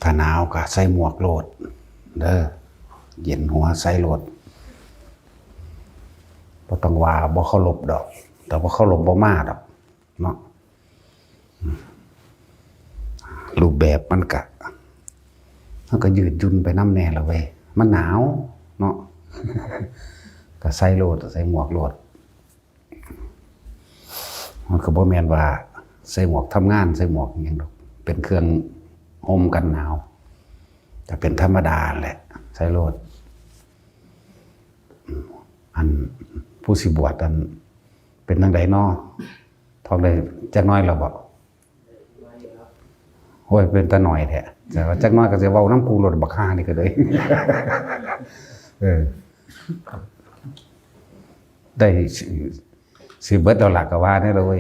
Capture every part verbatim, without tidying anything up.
ถ้าหนาวก็ใส่หมวกโลดเด้อ เย็นหัวใส่โลด บ่ต้องว่าบ่เคารพดอก แต่บ่เคารพบ่มาดอกเนาะ รูปแบบมันกะ มันก็ยืดหยุ่นไปนำแน่ละเว้ย มันหนาวเนาะ ก็ใส่โลด ใส่หมวกโลด มันก็บ่แม่นว่าใส่หมวกทำงาน ใส่หมวกอิหยังดอก เป็นเครื่องห่มกันหนาว แต่เป็นธรรมดาแหละ ใส่โลด อันผู้สิบวชอันเป็นจั่งใดน้อ ท้องได้จักหน่อยแล้วบ่ โอ้ย เป็นตาหน่อยแท้ แต่ว่าจักหน่อยก็สิเว้านำกูโลดบักห่านี่ก็เลย เออ ได้สิ สิเบิดแล้วล่ะก็ว่าแน่เลย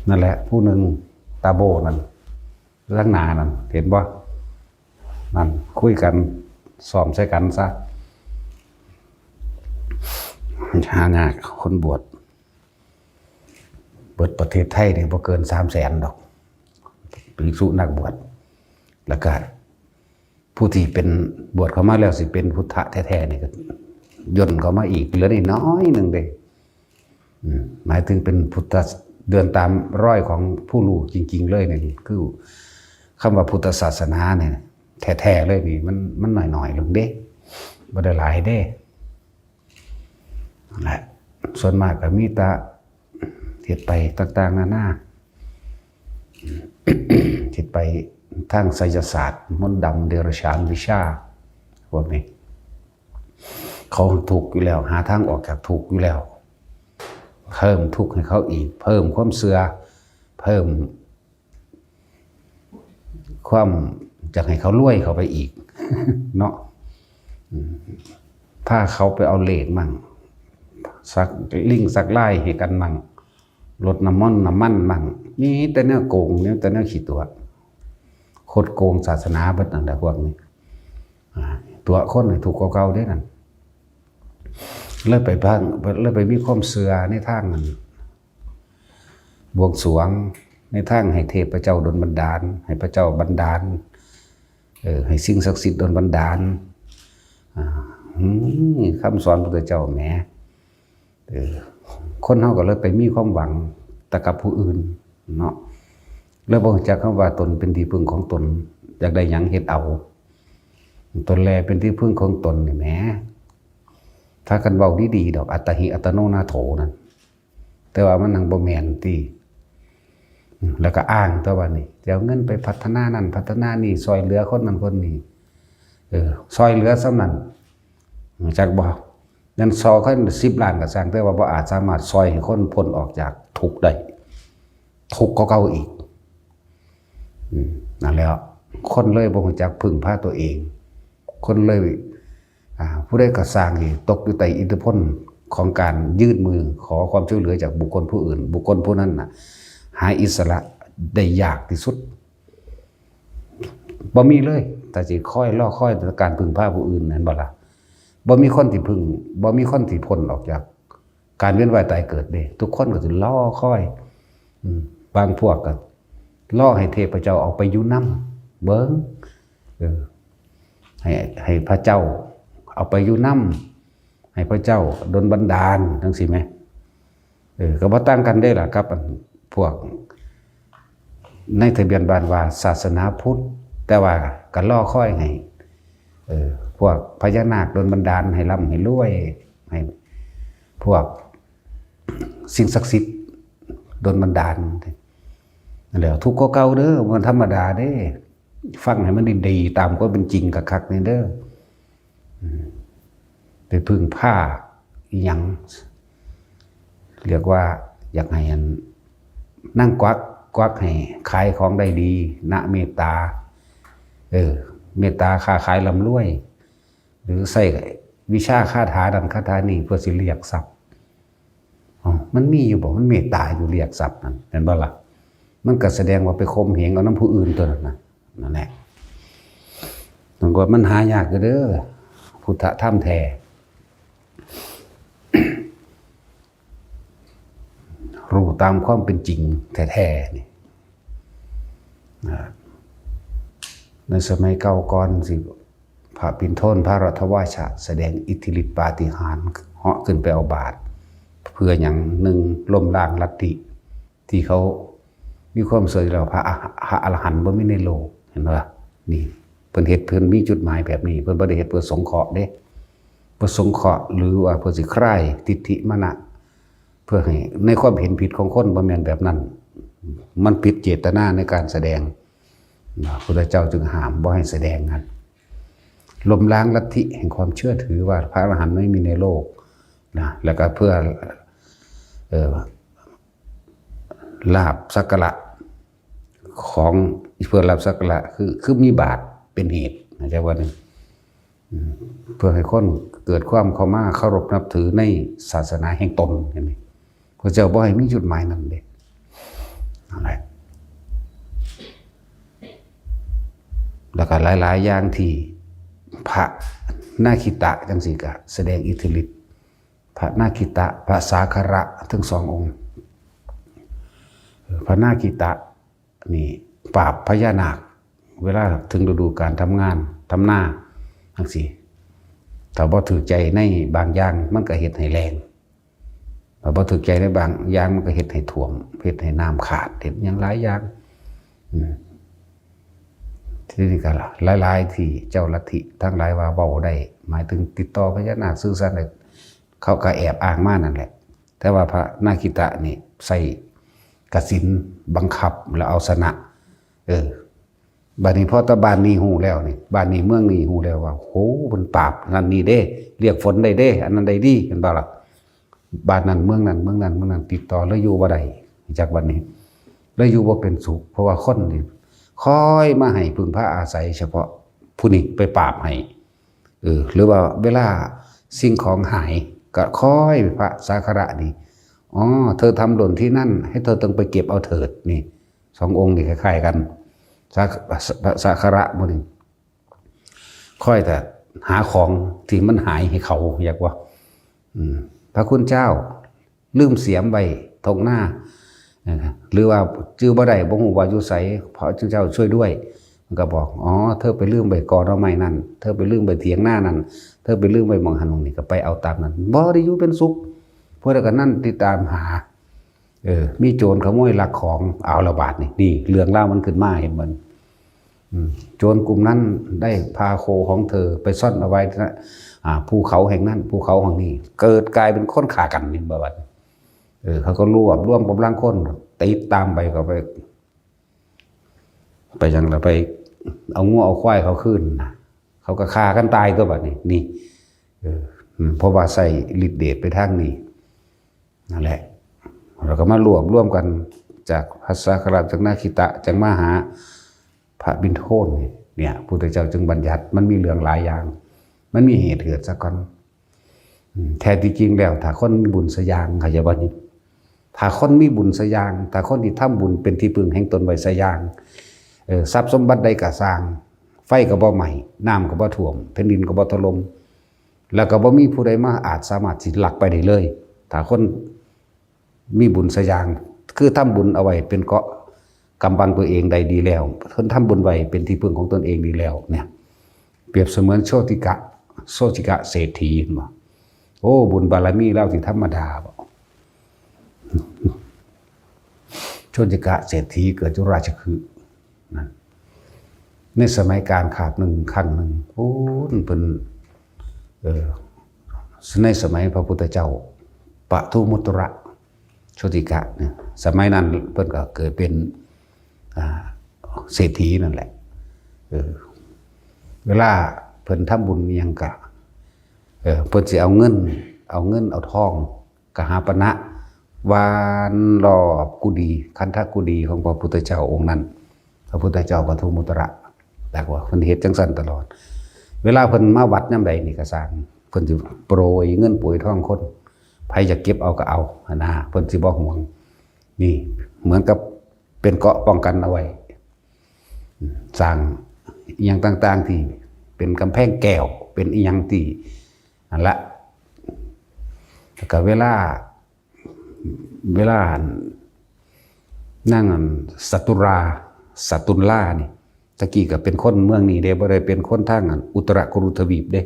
นั่นแหละ ผู้หนึ่งตาโบนั่น ข้างหน้านั่น เห็นบ่ นั่น คุยกัน ซ้อมใส่กันซะ หายากคนบวช เบิดประเทศไทยนี่บ่เกินสามแสนดอก ภิกษุนักบวช แล้วก็ผู้ที่เป็นบวชเข้ามาแล้วสิเป็นพุทธะแท้ๆนี่ก็ย่นเข้ามาอีก เหลือนิดน้อยหนึ่งเด้ อืม หมายถึงเป็นพุทธะ เดินตามรอยของผู้รู้จริงๆเลยนี่ คือคำว่าพุทธศาสนาเนี่ย แท้ๆเลยนี่ มัน มันน้อยๆลงเด้ บ่ได้หลายเด้ นั่นแหละ ส่วนมากก็มีแต่เฮ็ดไปต่างๆนานา เฮ็ดไปทางไสยศาสตร์ มนต์ดำ เดรัจฉานวิชา พวกนี้ เขาทุกข์อยู่แล้ว หาทางออกจากทุกข์อยู่แล้ว เพิ่มทุกข์ให้เขาอีก เพิ่มความเชื่อ เพิ่มความอยากให้เขารวยเข้าไปอีก เนาะ อืม พาเขาไปเอาเลขมั่ง สักลิงก์สักลายให้กันมั่ง ลดน้ำมันน้ำมันมั่ง มีแต่แนวโกง มีแต่แนวขี้ตั๋ว คดโกงศาสนาเบิดนั่นแหละพวกนี้ อ่า ตั๋วคนให้ทุกข์กว่าเก่าเด้นั่น เลยไปพัง เลยไปมีความเชื่อในทางนั้น บวงสรวง ในทางให้เทพเจ้าดลบันดาล ให้พระเจ้าบันดาล เออ ให้สิ่งศักดิ์สิทธิ์ดลบันดาล อ่า อืม คำสอนพระพุทธเจ้าแหม เออ คนเฮาก็เลยไปมีความหวังแต่กับผู้อื่นเนาะ แล้วบ่รู้จักคำว่าตนเป็นที่พึ่งของตน อยากได้หยังเฮ็ดเอา ตนแลเป็นที่พึ่งของตนนี่แหม ถ้ากันเว้าดีๆดอก อัตตาหิอัตโนนาโถนั่น แต่ว่ามันหั้งบ่แม่นติ อืม แล้วก็อ้างตัวว่านี่ จะเอาเงินไปพัฒนานั่นพัฒนานี่ ซ่อยเหลือคนนั้นคนนี้ เออ ซ่อยเหลือส่ำนั้น รู้จักบ่ เงินซ่อยคนสิบล้านก็ซ่าง แต่ว่าบ่อาจสามารถซ่อยให้คนพ้นออกจากทุกข์ได้ ทุกข์กว่าเก่าอีก อืม นั่นแหละ คนเลยบ่รู้จักพึ่งพาตัวเอง คนเลย อ่า ผู้ใดก็ซ่างนี่ตกอยู่ใต้อิทธิพลของการยื่นมือขอความช่วยเหลือจากบุคคลผู้อื่น บุคคลผู้นั้นน่ะ หาอิสระได้ยากที่สุด บ่มีเลย ถ้าสิคอยรอคอยแต่การพึ่งพาผู้อื่น แม่นบ่ล่ะ บ่มีคนที่พึ่ง บ่มีคนที่พ้นออกจากการเวียนว่ายตายเกิดเด้ ทุกคนก็สิรอคอย อืม บางพวกก็รอให้เทพเจ้าเอาไปอยู่นำ เบิ่ง เออ ให้ ให้พระเจ้าเอาไปอยู่นำ ให้พระเจ้าดลบันดาลจั่งซี้แหม เออ ก็บ่ต่างกันเด้ล่ะครับ อันพวกในทะเบียนบ้านว่าศาสนาพุทธ แต่ว่าก็รอคอยให้ เออ พวกพญานาคดลบันดาลให้ร่ำให้รวย ให้พวกสิ่งศักดิ์สิทธิ์ดลบันดาล นั่นแหละ ทุกข์กว่าเก่าเด้อ มันธรรมดาเด้ ฟังให้มันดีๆ ตามความเป็นจริงคักๆ นี่เด้อ อืม ไปพึ่งพาอิหยัง เรียกว่าอยากให้อันนางกวัก กวักให้ขายของได้ดี นะเมตตา เออ เมตตาค้าขายร่ำรวย หรือใช้วิชาคาถานั้นคาถานี้เพื่อสิเรียกทรัพย์ อ๋อ มันมีอยู่บ่ มันเมตตาอยู่เรียกทรัพย์นั่น เห็นบ่ล่ะ มันก็แสดงว่าไปข่มเหงเอานำผู้อื่นตัวนั้นน่ะ นั่นแหละ มันก็มันหายากอยู่เด้อ พุทธธรรมแท้ รู้ตามความเป็นจริงแท้ๆ นี่ นะในสมัยเก่าก่อนสิ พระปิณโทนพระรัตถวาชะแสดงอิทธิฤทธิปาฏิหาริย์เหาะขึ้นไปเอาบาตร เพื่ออย่างหนึ่งล้มล้างลัทธิที่เขามีความเชื่อแล้วพระอรพระอรหันต์บ่มีในโลก เห็นว่านี่เพิ่นเฮ็ดเพิ่นมีจุดหมายแบบนี้ เพิ่นบ่ได้เฮ็ดเพื่อสงเคราะห์เด้ เพื่อสงเคราะห์หรือว่าเพื่อสิคลายทิฏฐิมานะ เพื่อให้ในความเห็นผิดของคนบ่แม่นแบบนั้น มันผิดเจตนาในการแสดงนะพุทธเจ้าจึงห้ามบ่ให้แสดงกันล้มล้างลัทธิแห่งความเชื่อถือว่าพระอรหันต์ไม่มีในโลกนะแล้วก็เพื่อเอ่อลาภสักการะของเพื่อลาภสักการะคือคือมีบาตรเป็นเหตุนะจ๊ะว่าหนึ่ง เพื่อให้คนเกิดความเข้ามาเคารพนับถือในศาสนาแห่งตนเห็นไหมพระเจ้าบ่ให้มีจุดหมายนั้นเด้อะไรแล้วก็หลายๆอย่างที่พระนาคิตะจังสีกะแสดงอิทธิฤทธิ์พระนาคิตะพระสาคระทั้งสององค์ พระนาคิตะนี่ปราบพญานาค เวลาถึงฤดูการทำงานทำนาทั้งสี่ถ้าบ่ถือใจในบางอย่างมันก็เฮ็ดให้แล้งถ้าบ่ถือใจในบางอย่างมันก็เฮ็ดให้ท่วมเฮ็ดให้น้ำขาดเฮ็ดอย่างหลายอย่างอืมที่นี่ก็หลายๆที่เจ้าลัทธิทั้งหลายว่าเว้าได้ หมายถึงติดต่อพญานาคสื่อสารได้เขาก็แอบอ้างมานั่นแหละ แต่ว่าพระนาคิตะนี่ใส่กสิณบังคับแล้วเอาชนะ เออ บาดนี้พอตะบ้านนี้ฮู้แล้วนี่บ้านนี้เมืองนี้ฮู้แล้วว่าโหมันปราบนั่นนี่เด้เรียกฝนได้เด้ อันนั้นได้ดีเห็นบ่ล่ะบ้านนั้นเมืองนั้นเมืองนั้นเมืองนั้นติดต่อแล้วอยู่บ่ได้จักวันนี้แล้วอยู่บ่เป็นสุข เพราะว่าคนนี่คอยมาให้พึ่งพาอาศัยเฉพาะผู้นี้ไปปราบให้ เออหรือว่าเวลาสิ่งของหายก็คอยพระสาคระนี่อ๋อเธอทำหล่นที่นั่น ให้เธอต้องไปเก็บเอาเถิดนี่สององค์นี่คล้ายๆกันสาพระสาคระมื้อนี้คอยแต่หาของที่มันหายให้เขาอยากว่า อืมพระคุณเจ้า ลืมเสียมไว้ทงหน้าหรือว่าจื้อบ่ได้บ่ฮู้ว่าอยู่ไสพระเจ้าช่วยด้วยมันก็บอกอ๋อเธอไปลืมไว้กอหน่อไม้นั่นเธอไปลืมไว้เถียงนานั่นเธอไปลืมไว้หม่องหั้นหม่องนี่ก็ไปเอาตามนั้นบ่ได้อยู่เป็นสุขพวกเดียวกันนั่นติดตามหาเออมีโจรขโมยลักของเอาละบาดนี่นี่เรื่องราวมันขึ้นมาเห็นมัน โจรกลุ่มนั้นได้พาโคของเธอไปซ่อนเอาไว้ณภูเขาแห่งนั้นภูเขาแห่งนี้ เกิดกลายเป็นคนฆ่ากันนี่บ่บัดเออเขาก็รวบรวมกำลังคนติดตามไปก็ไป ไปยังละไป เอางัวเอาควายเขาคืนนะเขาก็ฆ่ากันตายตัวบัดนี้นี่เออเพราะว่าใส่ฤทธิ์เดชไปทางนี้นั่นแหละเราก็มารวบรวมกันจากพระสาคราจากนาคิตะจากมาหา พระบิณโทนเนี่ยพุทธเจ้าจึงบัญญัติมันมีเรื่องหลายอย่าง มันมีเหตุเกิดซะก่อนแท้ที่จริงแล้ว ถ้าคนมีบุญสยางเขาจะว่านี่ถ้าคนมีบุญสยาง ถ้าคนที่ทำบุญเป็นที่พึ่งแห่งตนไว้สยางเออทรัพย์สมบัติใดก็สร้าง ไฟก็บ่ไหม้น้ำก็บ่ท่วมแผ่นดินก็บ่ถล่มแล้วก็บ่มีผู้ใดมาอาจสามารถสิลักไปได้เลย ถ้าคน มีบุญสยาง คือทำบุญเอาไว้เป็นเกาะกำบังตัวเองได้ดีแล้วเพิ่นทำบุญไว้เป็นที่พึ่งของตนเองดีแล้วเนี่ย เปรียบเสมือนโชติกะโชติกะเศรษฐีเห็นบ่โอ้บุญบารมีเราที่ธรรมดาบ่โชติกะเศรษฐีเกิดจุราชคือนั่นในสมัยการขาบหนึ่งครั้งหนึ่งโอ้เพิ่นเออในสมัยพระพุทธเจ้าปทุมุตระ โชติกะเนี่ยสมัยนั้นเพิ่นก็เกิดเป็นเศรษฐีนั่นแหละเออเวลาเพิ่นทำบุญยังกะเออเพิ่นสิเอาเงินเอาเงินเอาทองกหาปณะวานรอบกุฏิคันธกุฏิของพระพุทธเจ้าองค์นั้น พระพุทธเจ้าปทุมุตระแต่ว่าเพิ่นเฮ็ดจังซั่นตลอด เวลาเพิ่นมาวัดยามใดนี่ก็สร้างเพิ่นสิโปรยเงินโปรยทองคนไผอยากเก็บเอาก็เอาหั้นนะเพิ่นสิบ่หวง นี่เหมือนกับเป็นเกราะป้องกันเอาไว้สร้างอีหยังต่างๆที่เป็นกำแพงแก้วเป็นอีหยังที่นั่นละแล้วก็เวลา เวลานั่งสัตตุรา สตุลลานี่ ตะกี้ก็เป็นคนเมืองนี้เด้ บ่ได้เป็นคนทางอันอุตรกุรุทวีปเด้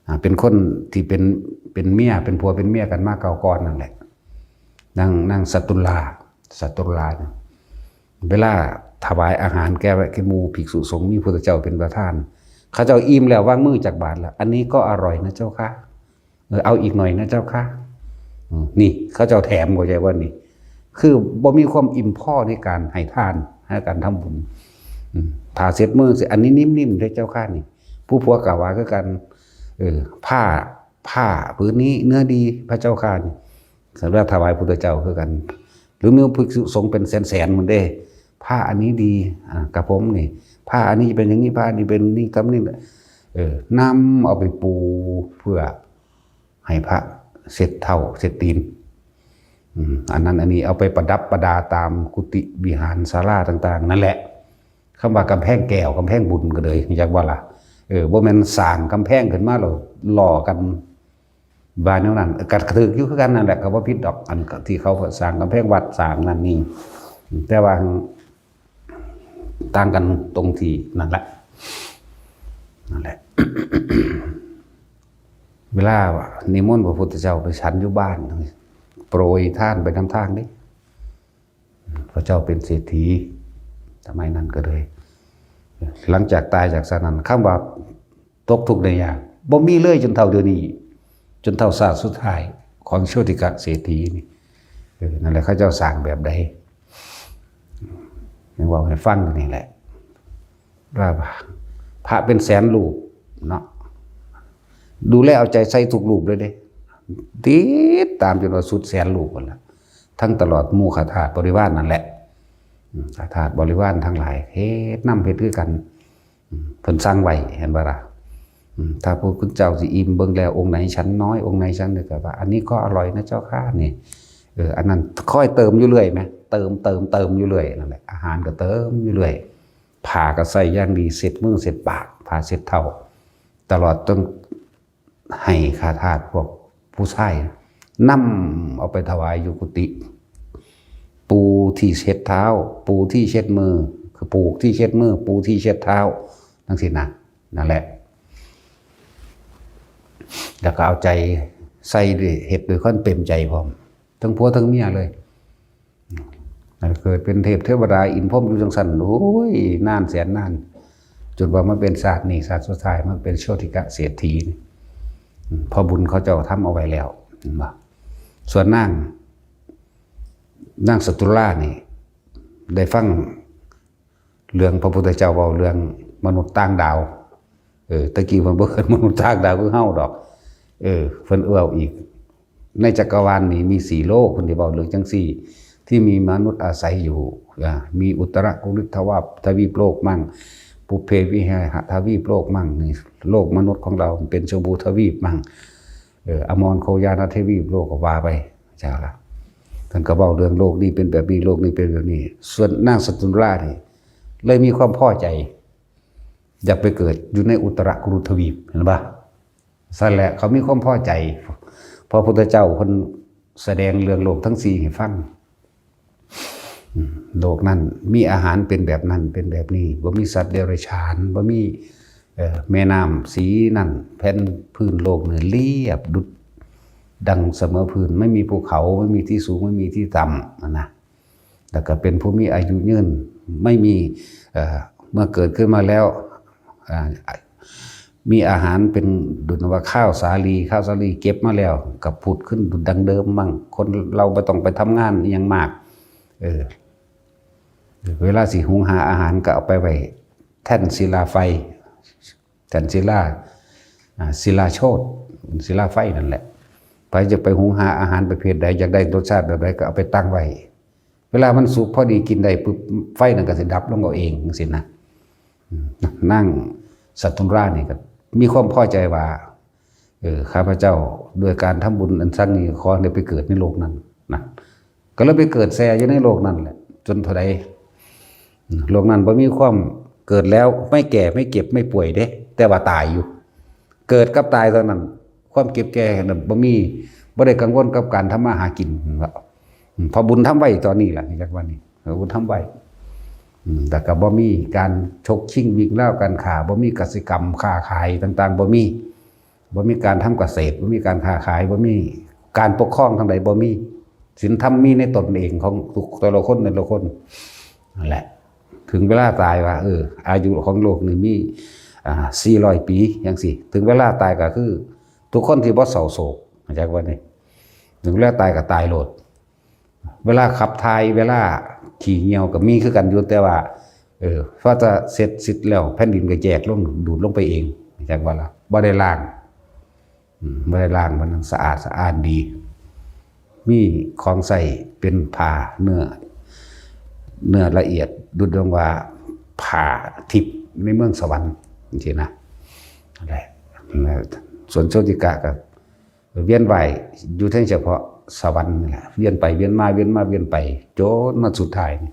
อ่า เป็นคนที่เป็น เป็นเมีย เป็นผัวเป็นเมียกันมาเก่าก่อนนั่นแหละ นาง นางสตุลลา สตุลลาเนี่ย เวลาถวายอาหารแก่ แก่หมู่ภิกษุสงฆ์ มีพุทธเจ้าเป็นประธาน เขาเจ้าอิ่มแล้ววางมือจากบาตรแล้ว อันนี้ก็อร่อยนะเจ้าค่ะ เออ เอาอีกหน่อยนะเจ้าค่ะ อืม นี่เขาเจ้าแถม เข้าใจว่านี่ คือบ่มีความอิ่มพอในการให้ทาน ในการทำบุญ อืม ผ้าเช็ดมือสิ อันนี้นิ่มๆเด้อเจ้าค่ะนี่ ผู้ผัวกล่าวว่าคือกัน เออ ผ้า ผ้าผืนนี้เนื้อดีพระเจ้าค่ะนี่ สำหรับถวายพุทธเจ้าคือกัน หรือมีภิกษุสงฆ์เป็นแสนๆหมดเด้ ผ้าอันนี้ดี อ่า กับผมนี่ ผ้าอันนี้เป็นอย่างนี้ ผ้าอันนี้เป็นนี่ กำนี่แหละ เออ นำเอาไปปูเพื่อให้พระเช็ดเท้าเช็ดตีน อืม อันนั้นอันนี้เอาไปประดับประดาตามกุฏิวิหารศาลาต่างๆ นั่นแหละ คำว่ากำแพงแก้ว กำแพงบุญก็เลย อยากว่าล่ะ เออ บ่แม่นสร้างกำแพงขึ้นมาแล้วหล่อกัน ว่าแนวนั้น เออ ก็ถืกอยู่คือกันนั่นแหละ ก็บ่ผิดดอก อันที่เขาสร้างกำแพงวัด สร้างนั่นนี่ แต่ว่าต่างกันตรงที่นั่นแหละ นั่นแหละ เวลานิมนต์พระพุทธเจ้าไปฉันอยู่บ้าน โปรยทานไปนำทางนี่ พระเจ้าเป็นเศรษฐี สมัยนั้นก็เลย หลังจากตายจากสนั้น คำว่าตกทุกข์ได้ยาก บ่มีเลยจนเท่าเดี๋ยวนี้ จนเท่าชาติสุดท้ายของโชติกะเศรษฐีนี่ เออ นั่นแหละ เขาเจ้าสร้างแบบใด ยังเว้าให้ฟังอยู่นี่แหละ ว่าพระเป็นแสนรูปเนาะ ดูแลเอาใจใส่ทุกรูปเลยเด้ ติดตามจนว่าสุดแสนรูปหมดละ ทั้งตลอดหมู่ข้าทาสบริวารนั่นแหละ อืม ข้าทาสบริวารทั้งหลาย เฮ็ดนำเฮ็ดคือกัน อืม เพิ่นสั่งไว้ เห็นบ่ล่ะ อืม ถ้าพระคุณเจ้าสิอิ่มเบิ่งแล้ว องค์ไหนฉันน้อย องค์ไหนฉันนี่ก็ว่า อันนี้ก็อร่อยนะเจ้าค่ะนี่ เออ อันนั้นคอยเติมอยู่เรื่อยไหม เติม เติม เติมอยู่เรื่อยนั่นแหละ อาหารก็เติมอยู่เรื่อย ผ้าก็ใส่อย่างดี เช็ดมือเช็ดปาก ผ้าเช็ดเท้า ตลอดจนให้ข้าทาสพวกผู้ชายนำเอาไปถวายอยู่กุฏิ ปูที่เช็ดเท้า ปูที่เช็ดมือ คือปูที่เช็ดมือ ปูที่เช็ดเท้า จั่งซี้นะ นั่นแหละ แล้วก็เอาใจใส่ด้วย เฮ็ดด้วยความเต็มใจพร้อม ทั้งผัวทั้งเมียเลย นั่นเกิดเป็นเทพเทวดาอินทร์พรหมอยู่จั่งซั่น โอ้ย นานแสนนาน จนว่ามาเป็นชาตินี้ ชาติสุดท้ายมาเป็นโชติกะเศรษฐีนี่ อืม เพราะบุญเขาเจ้าทำเอาไว้แล้ว เห็นบ่ ส่วนนาง นางสตุลานี่ ได้ฟังเรื่องพระพุทธเจ้าเว้าเรื่องมนุษย์ต่างดาว เออ ตะกี้เพิ่นบ่เอิ้นมนุษย์ต่างดาวคือเฮาดอก เออ เพิ่นเว้าอีก ในจักรวาลนี้มีสี่โลก เพิ่นได้เว้าเรื่องจั่งซี้ ที่มีมนุษย์อาศัยอยู่ อ่า มีอุตรกุรุทวาปทวีปโลกมั่ง ปุพเพวิหารทวีปโลกมั่ง นี่ โลกมนุษย์ของเราเป็นชมพูทวีปมั่ง เออ อมรโคยานทวีปโลกก็ว่าไป เจ้าล่ะ ท่านก็เว้าเรื่องโลกนี้เป็นแบบนี้ โลกนี้เป็นแบบนี้ ส่วนนางสตุลานี่ เลยมีความพอใจ อยากไปเกิดอยู่ในอุตรกุรุทวีป เห็นปะ ซั่นแหละ เขามีความพอใจ พระพุทธเจ้าเพิ่นแสดงเรื่องโลกทั้งสี่ให้ฟัง อืม โลกนั้นมีอาหารเป็นแบบนั้น เป็นแบบนี้ บ่มีสัตว์เดรัจฉาน บ่มี เอ่อ แม่น้ำสีนั่น แผ่นพื้นโลกนี่เรียบดุจดังเสมอพื้น ไม่มีภูเขา ไม่มีที่สูง ไม่มีที่ต่ำ นั่นนะ แล้วก็เป็นผู้มีอายุยืน ไม่มี เอ่อ เมื่อเกิดขึ้นมาแล้ว อ่า มีอาหารเป็นดุจว่าข้าวสาลี ข้าวสาลีเก็บมาแล้ว ก็ผุดขึ้นดุจดังเดิมมั่ง คนเราบ่ต้องไปทำงานอิหยังมาก เออ เวลาสิหุงหาอาหารก็เอาไปไว้แท่นศิลาไฟ แท่นศิลา อ่า ศิลาโชต ศิลาไฟนั่นแหละ ไผจะไปหุงหาอาหารประเภทใด อยากได้รสชาติแบบใดก็เอาไปตั้งไว้ เวลามันสุกพอดีกินได้ปุ๊บ ไฟนั่นก็สิดับลงเอาเองจั่งซี้นะ อืม นางสตุลานี่ก็มีความพอใจว่า เออ ข้าพเจ้าด้วยการทำบุญอันซั่งนี้ ขอได้ไปเกิดในโลกนั้นนะ ก็เลยไปเกิดแซ่อยู่ในโลกนั้นแหละ จนเท่าใด อืม โลกนั้นบ่มีความเกิดแล้วไม่แก่ไม่เจ็บไม่ป่วยเด้ แต่ว่าตายอยู่ เกิดกับตายเท่านั้น ความเจ็บแก่น่ะบ่มี บ่ได้กังวลกับการทำมาหากิน อืม เพราะบุญทำไว้ตอนนี้ล่ะ จักว่านี่ เออ บุญทำไว้ อืมแต่ก็บ่มีการฉกชิงวิ่งราวการค้า บ่มีกสิกรรมค้าขายต่างๆ บ่มี บ่มีการทำเกษตร บ่มีการค้าขาย บ่มีการปกครองทางใด บ่มี ศีลธรรมมีในตนเองของทุกแต่ละคนแต่ละคนนั่นแหละ ถึงเวลาตายว่า เออ อายุของโลกนี่มี อ่า สี่ร้อย ปีจังซี้ ถึงเวลาตายก็คือ ทุกคนที่บ่เศร้าโศก เข้าใจว่านี่ ถึงเวลาตายก็ตายโลด เวลาขับถ่าย เวลาขี้เหี่ยวก็มีคือกันอยู่ แต่ว่า เออ พอจะเสร็จสิ้นแล้ว แผ่นดินก็แยกลง ดูดลงไปเอง เข้าใจว่าล่ะ บ่ได้ล้าง อืม บ่ได้ล้าง มันสะอาดสะอ้านดี มีของใช้เป็นผ้าเนื้อ เนื้อละเอียด ดุจดังว่าผ้าทิพย์ในเมืองสวรรค์ จังซี้นะ นั่นแหละ ส่วนโชติกะก็เวียนว่ายอยู่เพียงเฉพาะสวรรค์นี่แหละ เวียนไปเวียนมา เวียนมาเวียนไป จนมาสุดท้ายนี่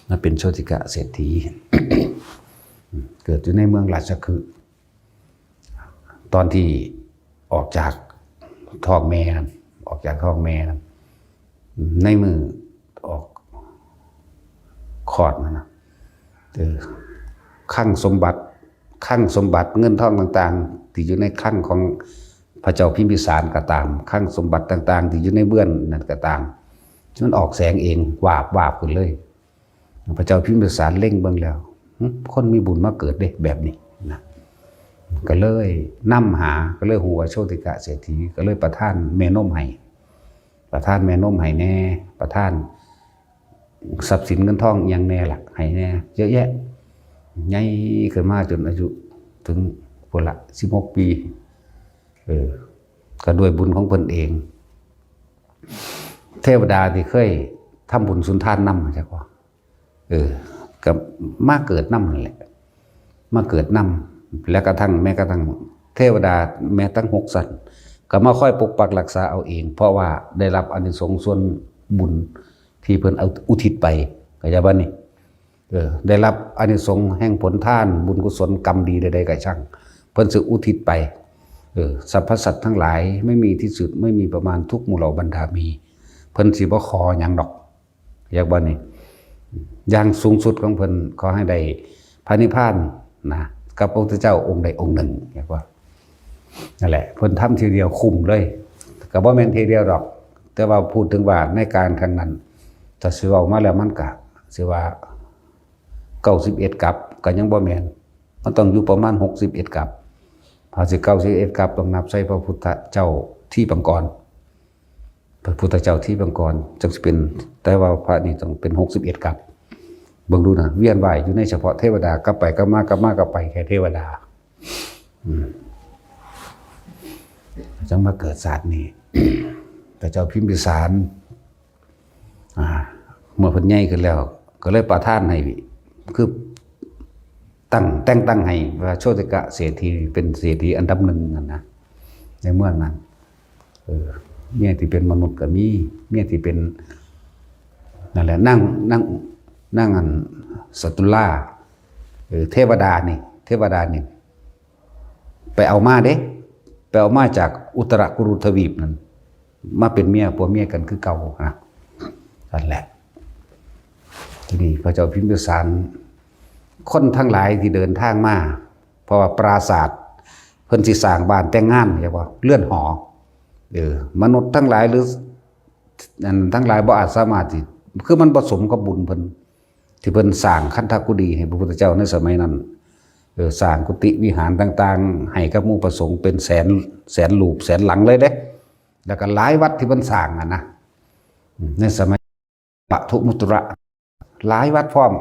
มาเป็นโชติกะเศรษฐี เกิดอยู่ในเมืองราชคฤห์ ตอนที่ออกจากท้องแม่นั่น ออกจากท้องแม่นั่น ในมือออกคลอดนั่นนะ เออ คลังสมบัติ คลังสมบัติเงินทองต่างๆ ที่อยู่ในคลังของพระเจ้าพิมพิสารก็ตาม คลังสมบัติต่างๆ ที่อยู่ในเบื้องนั่นก็ตาม มันออกแสงเอง วาบวาบขึ้นเลย พระเจ้าพิมพิสารเล็งเบิ่งแล้ว หึ คนมีบุญมาเกิดเด้แบบนี้นะ ก็เลยนำหา ก็เลยฮู้ว่าโชติกะเศรษฐี ก็เลยประทานแม่นมให้ ประทานแม่นมให้แน่ ประทานทรัพย์สินเงินทองอิหยังแน่ล่ะ ให้แน่ เยอะแยะ ใหญ่ขึ้นมาจนอายุถึงพุ้นละ สิบหก ปี เออ ก็ด้วยบุญของเพิ่นเอง เทวดาที่เคยทำบุญสุนทานนำ จักว่า เออ ก็มาเกิดนำนั่นแหละ มาเกิดนำ และกระทั่ง แม้กระทั่งเทวดาแม้ทั้งหกชั้น ก็มาคอยปกปักรักษาเอาเอง เพราะว่าได้รับอานิสงส์ส่วนบุญที่เพิ่นเอาอุทิศไป เข้าใจบ่นี่ เออ ได้รับอานิสงส์แห่งผลทาน บุญกุศลกรรมดีใดๆก็ช่าง เพิ่นสิอุทิศไป เออ สรรพสัตว์ทั้งหลาย ไม่มีที่สุด ไม่มีประมาณ ทุกหมู่เหล่าบรรดามี เพิ่นสิบ่ขอหยังดอก เรียกว่านี่ อย่างสูงสุดของเพิ่น ขอให้ได้พระนิพพานนะ กับพระพุทธเจ้าองค์ใดองค์หนึ่ง เรียกว่า นั่นแหละ เพิ่นทำทีเดียวคุ้มเลย ก็บ่แม่นทีเดียวดอก แต่ว่าพูดถึงว่าในการครั้งนั้น ถ้าสิเว้ามาแล้วมันก็สิว่า เก้าสิบเอ็ด กัป ก็ยังบ่แม่น มันต้องอยู่ประมาณ หกสิบเอ็ด กัป ถ้าสิ เก้าสิบเอ็ด กัป ต้องนับใส่พระพุทธเจ้าทิพย์ปกรณ์ พระพุทธเจ้าทิพย์ปกรณ์จั่งสิเป็น แต่ว่าพระนี่ต้องเป็น หกสิบเอ็ด กัป เบิ่งดูนะ เวียนว่ายอยู่ในเฉพาะเทวดา กลับไปกลับมากลับมากลับไปแค่เทวดา อืม จั่งมาเกิดชาตินี้ พระเจ้าพิมพิสาร อ่า เมื่อเพิ่นใหญ่ขึ้นแล้ว ก็เลยประทานให้ คือตั้ง แต่งตั้งให้ว่าโชติกะเศรษฐีเป็นเศรษฐีอันดับหนึ่งนั่นนะ ในเมืองนั้น เออ เมียที่เป็นมนุษย์ก็มี เมียที่เป็น นั่นแหละ นาง นาง นางอัน สัตตุลา เออ เทวดานี่ เทวดานี่ ไปเอามาเด้ ไปเอามาจากอุตรกุรุทวีปนั่น มาเป็นเมีย ผัวเมียกันคือเก่านะ นั่นแหละ ทีนี้พระเจ้าพิมพิสาร คนทั้งหลายที่เดินทางมา เพราะว่าปราสาทเพิ่นสิสร้างบ้านแต่งงาน เรียกว่าเรือนหอ เออ มนุษย์ทั้งหลายหรือ อันทั้งหลายบ่อาจสามารถที่ คือมันบ่สมกับบุญเพิ่น ที่เพิ่นสร้างคันธกุฎีให้พระพุทธเจ้าในสมัยนั้น เออ สร้างกุฏิวิหารต่างๆ ให้กับหมู่พระสงฆ์เป็นแสน แสนรูป แสนหลังเลยเด้ แล้วก็หลายวัดที่เพิ่นสร้างอะนะ อืม ในสมัยปทุมุตระ หลายวัดพร้อม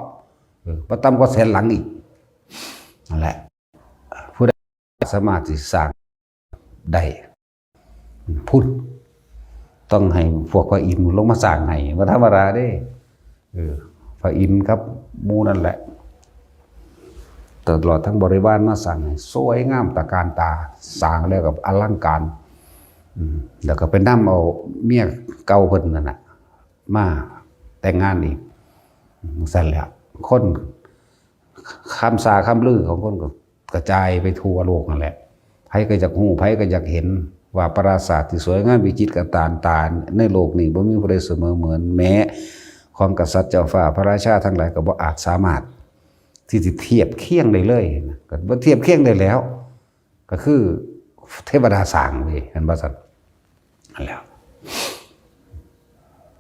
เออ บ่ต่ำกว่าแสนหลังอีก นั่นแหละ ผู้ใดสามารถที่สร้างได้ พุทธ ต้องให้พวกพระอินทร์ลงมาสร้างให้ บ่ธรรมดาเด้ เออ พระอินทร์กับหมู่นั่นแหละ ตลอดทั้งบริวารมาสร้างให้สวยงามตระการตา สร้างแล้วก็อลังการ อืม แล้วก็ไปนำเอาเมียเก่าเพิ่นนั่นน่ะ มาแต่งงานอีก อืม ซั่นแหละ คน คำสาคำลือของคนก็กระจายไปทั่วโลกนั่นแหละ ไผก็อยากฮู้ ไผก็อยากเห็นว่าปราสาทที่สวยงามวิจิตรตระการตาในโลกนี้บ่มีผู้ใดเสมอเหมือน แม้ ของกษัตริย์เจ้าฟ้าพระราชาทั้งหลายก็บ่อาจสามารถที่สิเทียบเคียงได้เลยนะ ก็บ่เทียบเคียงได้แล้ว ก็คือเทวดาสร้างเว้ย เห็นบ่ซั่น นั่นแหละ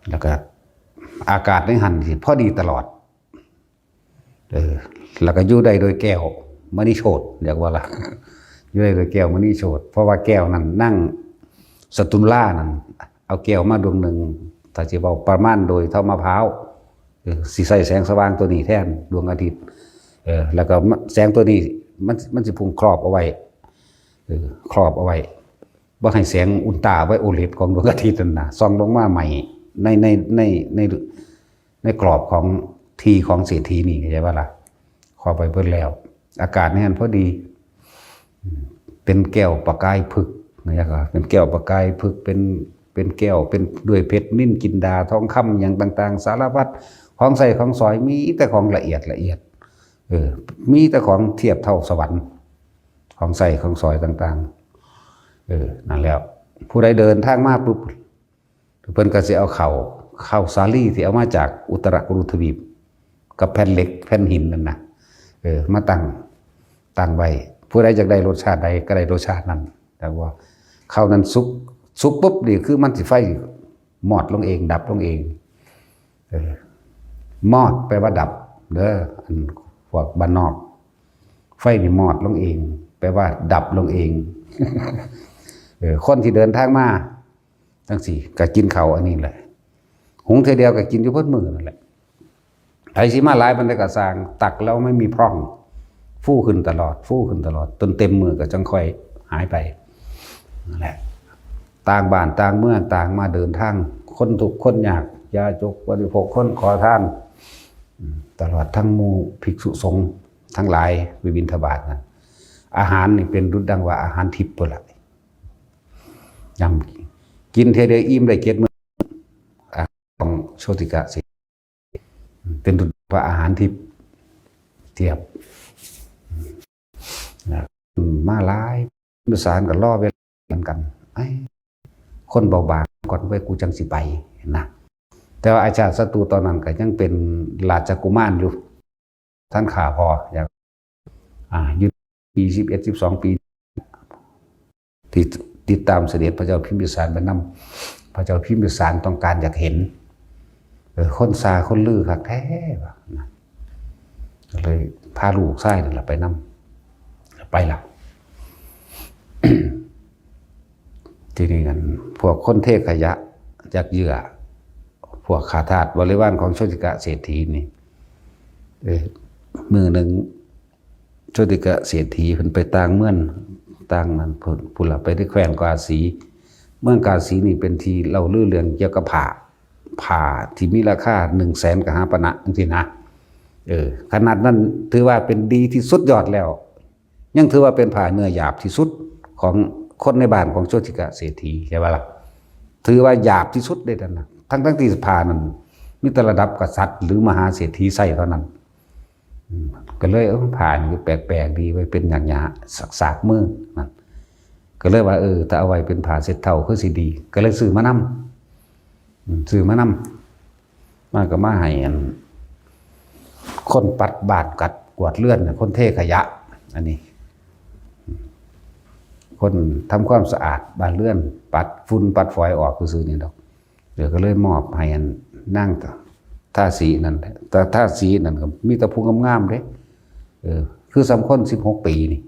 แล้วก็อากาศในหั่นสิพอดีตลอด เออ แล้วก็อยู่ได้โดยแก้วมณีโชติ เรียกว่าล่ะ อยู่ได้โดยแก้วมณีโชติ เพราะว่าแก้วนั้นนางสตุลานั้น เอาแก้วมาดวงหนึ่ง ถ้าสิเว้าประมาณโดยเท่ามะพร้าว เออ สิใส่แสงสว่างตัวนี้แทนดวงอาทิตย์ เออ แล้วก็แสงตัวนี้มัน มันสิพุงครอบเอาไว้ เออ ครอบเอาไว้ บ่ให้แสงอุลตราไวโอเลตของดวงอาทิตย์นั่นนะ ส่องลงมาไหม้ใน ใน ใน ใน ในกรอบของที่ของเศรษฐีนี่ เข้าใจบ่ล่ะ ครอบไว้เบิดแล้ว อากาศในหั่นพอดี อืม เป็นแก้วประกายผึก นะครับ เป็นแก้วประกายผึก เป็น เป็นแก้ว เป็นด้วยเพชรนิลจินดา ทองคำ หยังต่างๆ สารพัด ของใช้ของสอย มีแต่ของละเอียดละเอียด เออ มีแต่ของเทียบเท่าสวรรค์ ของใช้ของสอยต่างๆ เออ นั่นแหละ ผู้ใดเดินทางมาปุ๊บ เพิ่นก็สิเอาข้าว ข้าวสาลีที่เอามาจากอุตรกุรุทวีป กับแผ่นเหล็ก แผ่นหินนั่นนะ เออ มาตั้ง ตั้งไว้ ผู้ใดอยากได้รสชาติใดก็ได้รสชาตินั้น แต่ว่าข้าวนั้นสุก สุกปุ๊บนี่คือมันสิไฟมอดลงเอง ดับลงเอง เออ มอดแปลว่าดับ เด้อ อันพวกบ้านนอก ไฟนี่มอดลงเอง แปลว่าดับลงเอง เออ คนที่เดินทางมาจังซี่ ก็กินข้าวอันนี้แหละ หุงเทื่อเดียวก็กินอยู่เบิดมื้อนั่นแหละ ไผสิมาหลายปานใดก็ซ่าง ตักแล้วไม่มีพร่อง ฟูขึ้นตลอด ฟูขึ้นตลอด จนเต็มมื้อก็จังค่อยหายไป นั่นแหละ ต่างบ้านต่างเมือง ต่างมาเดินทาง คนทุกข์คนยาก ยาจกบริโภค คนขอทาน อืม ตลอดทั้งหมู่ภิกษุสงฆ์ทั้งหลายไปบิณฑบาตนะ อาหารนี่เป็นดุจดังว่าอาหารทิพย์พุ้นล่ะ ยำกินเทื่อเดียวอิ่มได้เจ็ดมื้อ อาหารของโชติกะเศรษฐี เป็นดุจว่าอาหารทิพย์เทียบนะ มาหลาย พิมพิสารก็รอเวลาเหมือนกัน ไอ้ คนเบาบางก่อนเว้ย กูจังสิไปนะ แต่ว่าอาชาติศัตรูตอนนั้นก็ยังเป็นราชกุมารอยู่ ท่านข้าพออยาก อ่า อยู่ปีสิบเอ็ด สิบสองปี ที่ติดตามเสด็จพระเจ้าพิมพิสารไปนำ พระเจ้าพิมพิสารต้องการอยากเห็น เออ คนซาคนลือคักแท้ว่ะนะ ก็เลยพาลูกชายนั่นแหละไปนำ ไปละ ทีนี้กัน พวกคนเทขยะ จากเหยื่อ พวกข้าทาสบริวารของโชติกะเศรษฐีนี่ เออ มื้อหนึ่ง โชติกะเศรษฐีเพิ่นไปต่างเมือง ต่างนั้น พุ้น พุ้นละ ไปที่แคว้นกาสี เมืองกาสีนี่เป็นที่เล่าลือเรื่องเกี่ยวกับผ้า ผ้าที่มีราคาหนึ่งแสนกหาปณะจังซี่นะ เออ ขนาดนั้นถือว่าเป็นดีที่สุดยอดแล้ว ยังถือว่าเป็นผ้าเนื้อหยาบที่สุดของคนในบ้านของโชติกะเศรษฐี ใช่ปะล่ะ ถือว่าหยาบที่สุดเลยนั่นนะ ทั้งๆ ที่ผ้านั้นมีแต่ระดับกษัตริย์หรือมหาเศรษฐีใส่เท่านั้น อืม ก็เลย เออ ผ้านี่แปลกๆ ดีไว้ย เป็นหยาบๆ สากๆ มือนั่น ก็เลยว่า เออ ถ้าเอาไว้เป็นผ้าเช็ดเท้าคือสิดี ก็เลยซื้อมานำ อืม ซื้อมานำ มาก็มาให้อัน คนปัดบ้านกัดกวาดเรือนน่ะ คนเทขยะ อันนี้ คนทำความสะอาดบ้านเรือน ปัดฝุ่นปัดฝอยออกซื่อๆ นี่ดอก เดี๋ยวก็เลยมอบให้อันนางทาสีนั่นแหละ แต่ทาสีนั่นก็มีแต่ผู้งามๆ เด้ เออ คือส่ำคนสิบหกปีนี่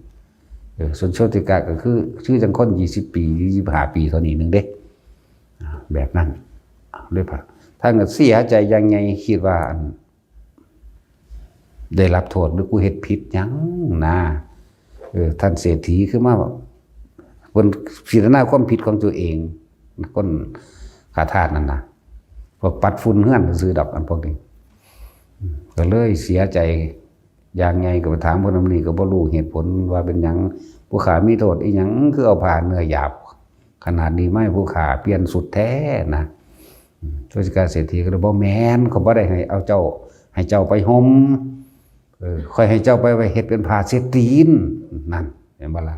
เออ ส่วนโชติกะก็คือ คือจังคนยี่สิบปี ยี่สิบห้าปีเท่านี้หนึ่งเด้ อ่า แบบนั้น เลยพระ ท่านก็เสียใจอย่างไง คิดว่าอัน ได้รับโทษหรือกูเฮ็ดผิดหยังนะ เออ ท่านเศรษฐีคือมาแบบ เพิ่นพิจารณาความผิดของตัวเอง คนข้าทาสนั่นนะ พวกปัดฝุ่นเฮือนซื่อๆ ดอก อันพวกนี้ อืม ก็เลยเสียใจอย่างไง ก็ไปถามคนนั้นนี่ก็บ่รู้เหตุผลว่าเป็นหยัง ผู้ข้ามีโทษอีหยัง คือเอาผ้าเนื้อหยาบขนาดนี้มาให้ผู้ข้าเปลี่ยนสุดแท้นะ อืม โชติกะเศรษฐีก็เลยบอก แม่น ข้อยบ่ได้ให้เอาเจ้า ให้เจ้าไปห่ม เออ ข้อยให้เจ้าไปไว้เฮ็ดเป็นผ้าเช็ดตีน นั่น เห็นบ่ล่ะ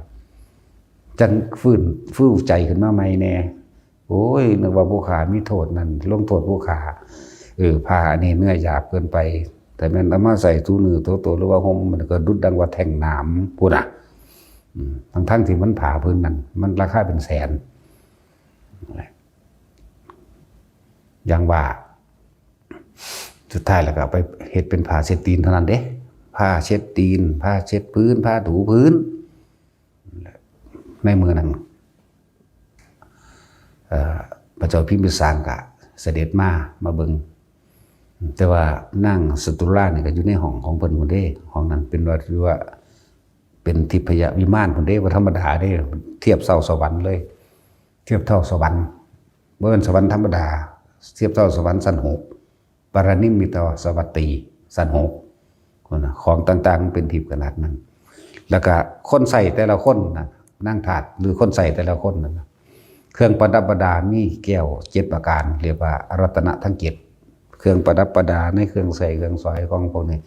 จังฟื้นฟูใจขึ้นมาใหม่แน่ โอ้ย นึกว่าผู้ข้ามีโทษนั่น ลงโทษผู้ข้า เออ ผ้าอันนี้เนื้อหยาบเกินไป แต่แม่นเอามาใส่ถูเนื้อถูตัว หรือว่าห่ม มันก็ดุดดังว่าแท่งหนามพุ้นน่ะ อืม ทั้งๆที่มันผ้าพื้นนั้น มันราคาเป็นแสน อย่างว่า สุดท้ายแล้วก็เอาไปเฮ็ดเป็นผ้าเช็ดตีนเท่านั้นเด้ ผ้าเช็ดตีน ผ้าเช็ดพื้น ผ้าถูพื้น ในมื้อนั้น เอ่อ พระเจ้าพิมพิสารก็เสด็จมา มาเบิ่ง แต่ว่านางสตุรานี่ก็อยู่ในห้องของเพิ่นพุ้นเด้ ห้องนั้นเป็นว่า ถือว่าเป็นทิพยวิมานพุ้นเด้ บ่ธรรมดาเด้ เทียบเท่าสวรรค์เลย เทียบเท่าสวรรค์ บ่แม่นสวรรค์ธรรมดา เทียบเท่าสวรรค์ชั้นหก ปรนิมมิตสวัตตี ชั้นหก พุ้นน่ะ ของต่างๆมันเป็นทิพย์ขนาดนั้น แล้วก็คนใช้แต่ละคนน่ะ นางทาสหรือคนใช้แต่ละคนนั่นน่ะ เครื่องประดับประดามีแก้วเจ็ดประการ เรียกว่ารัตนะทั้งเจ็ด เครื่องประดับประดาในเครื่องใช้เครื่องสอยของพวกนี้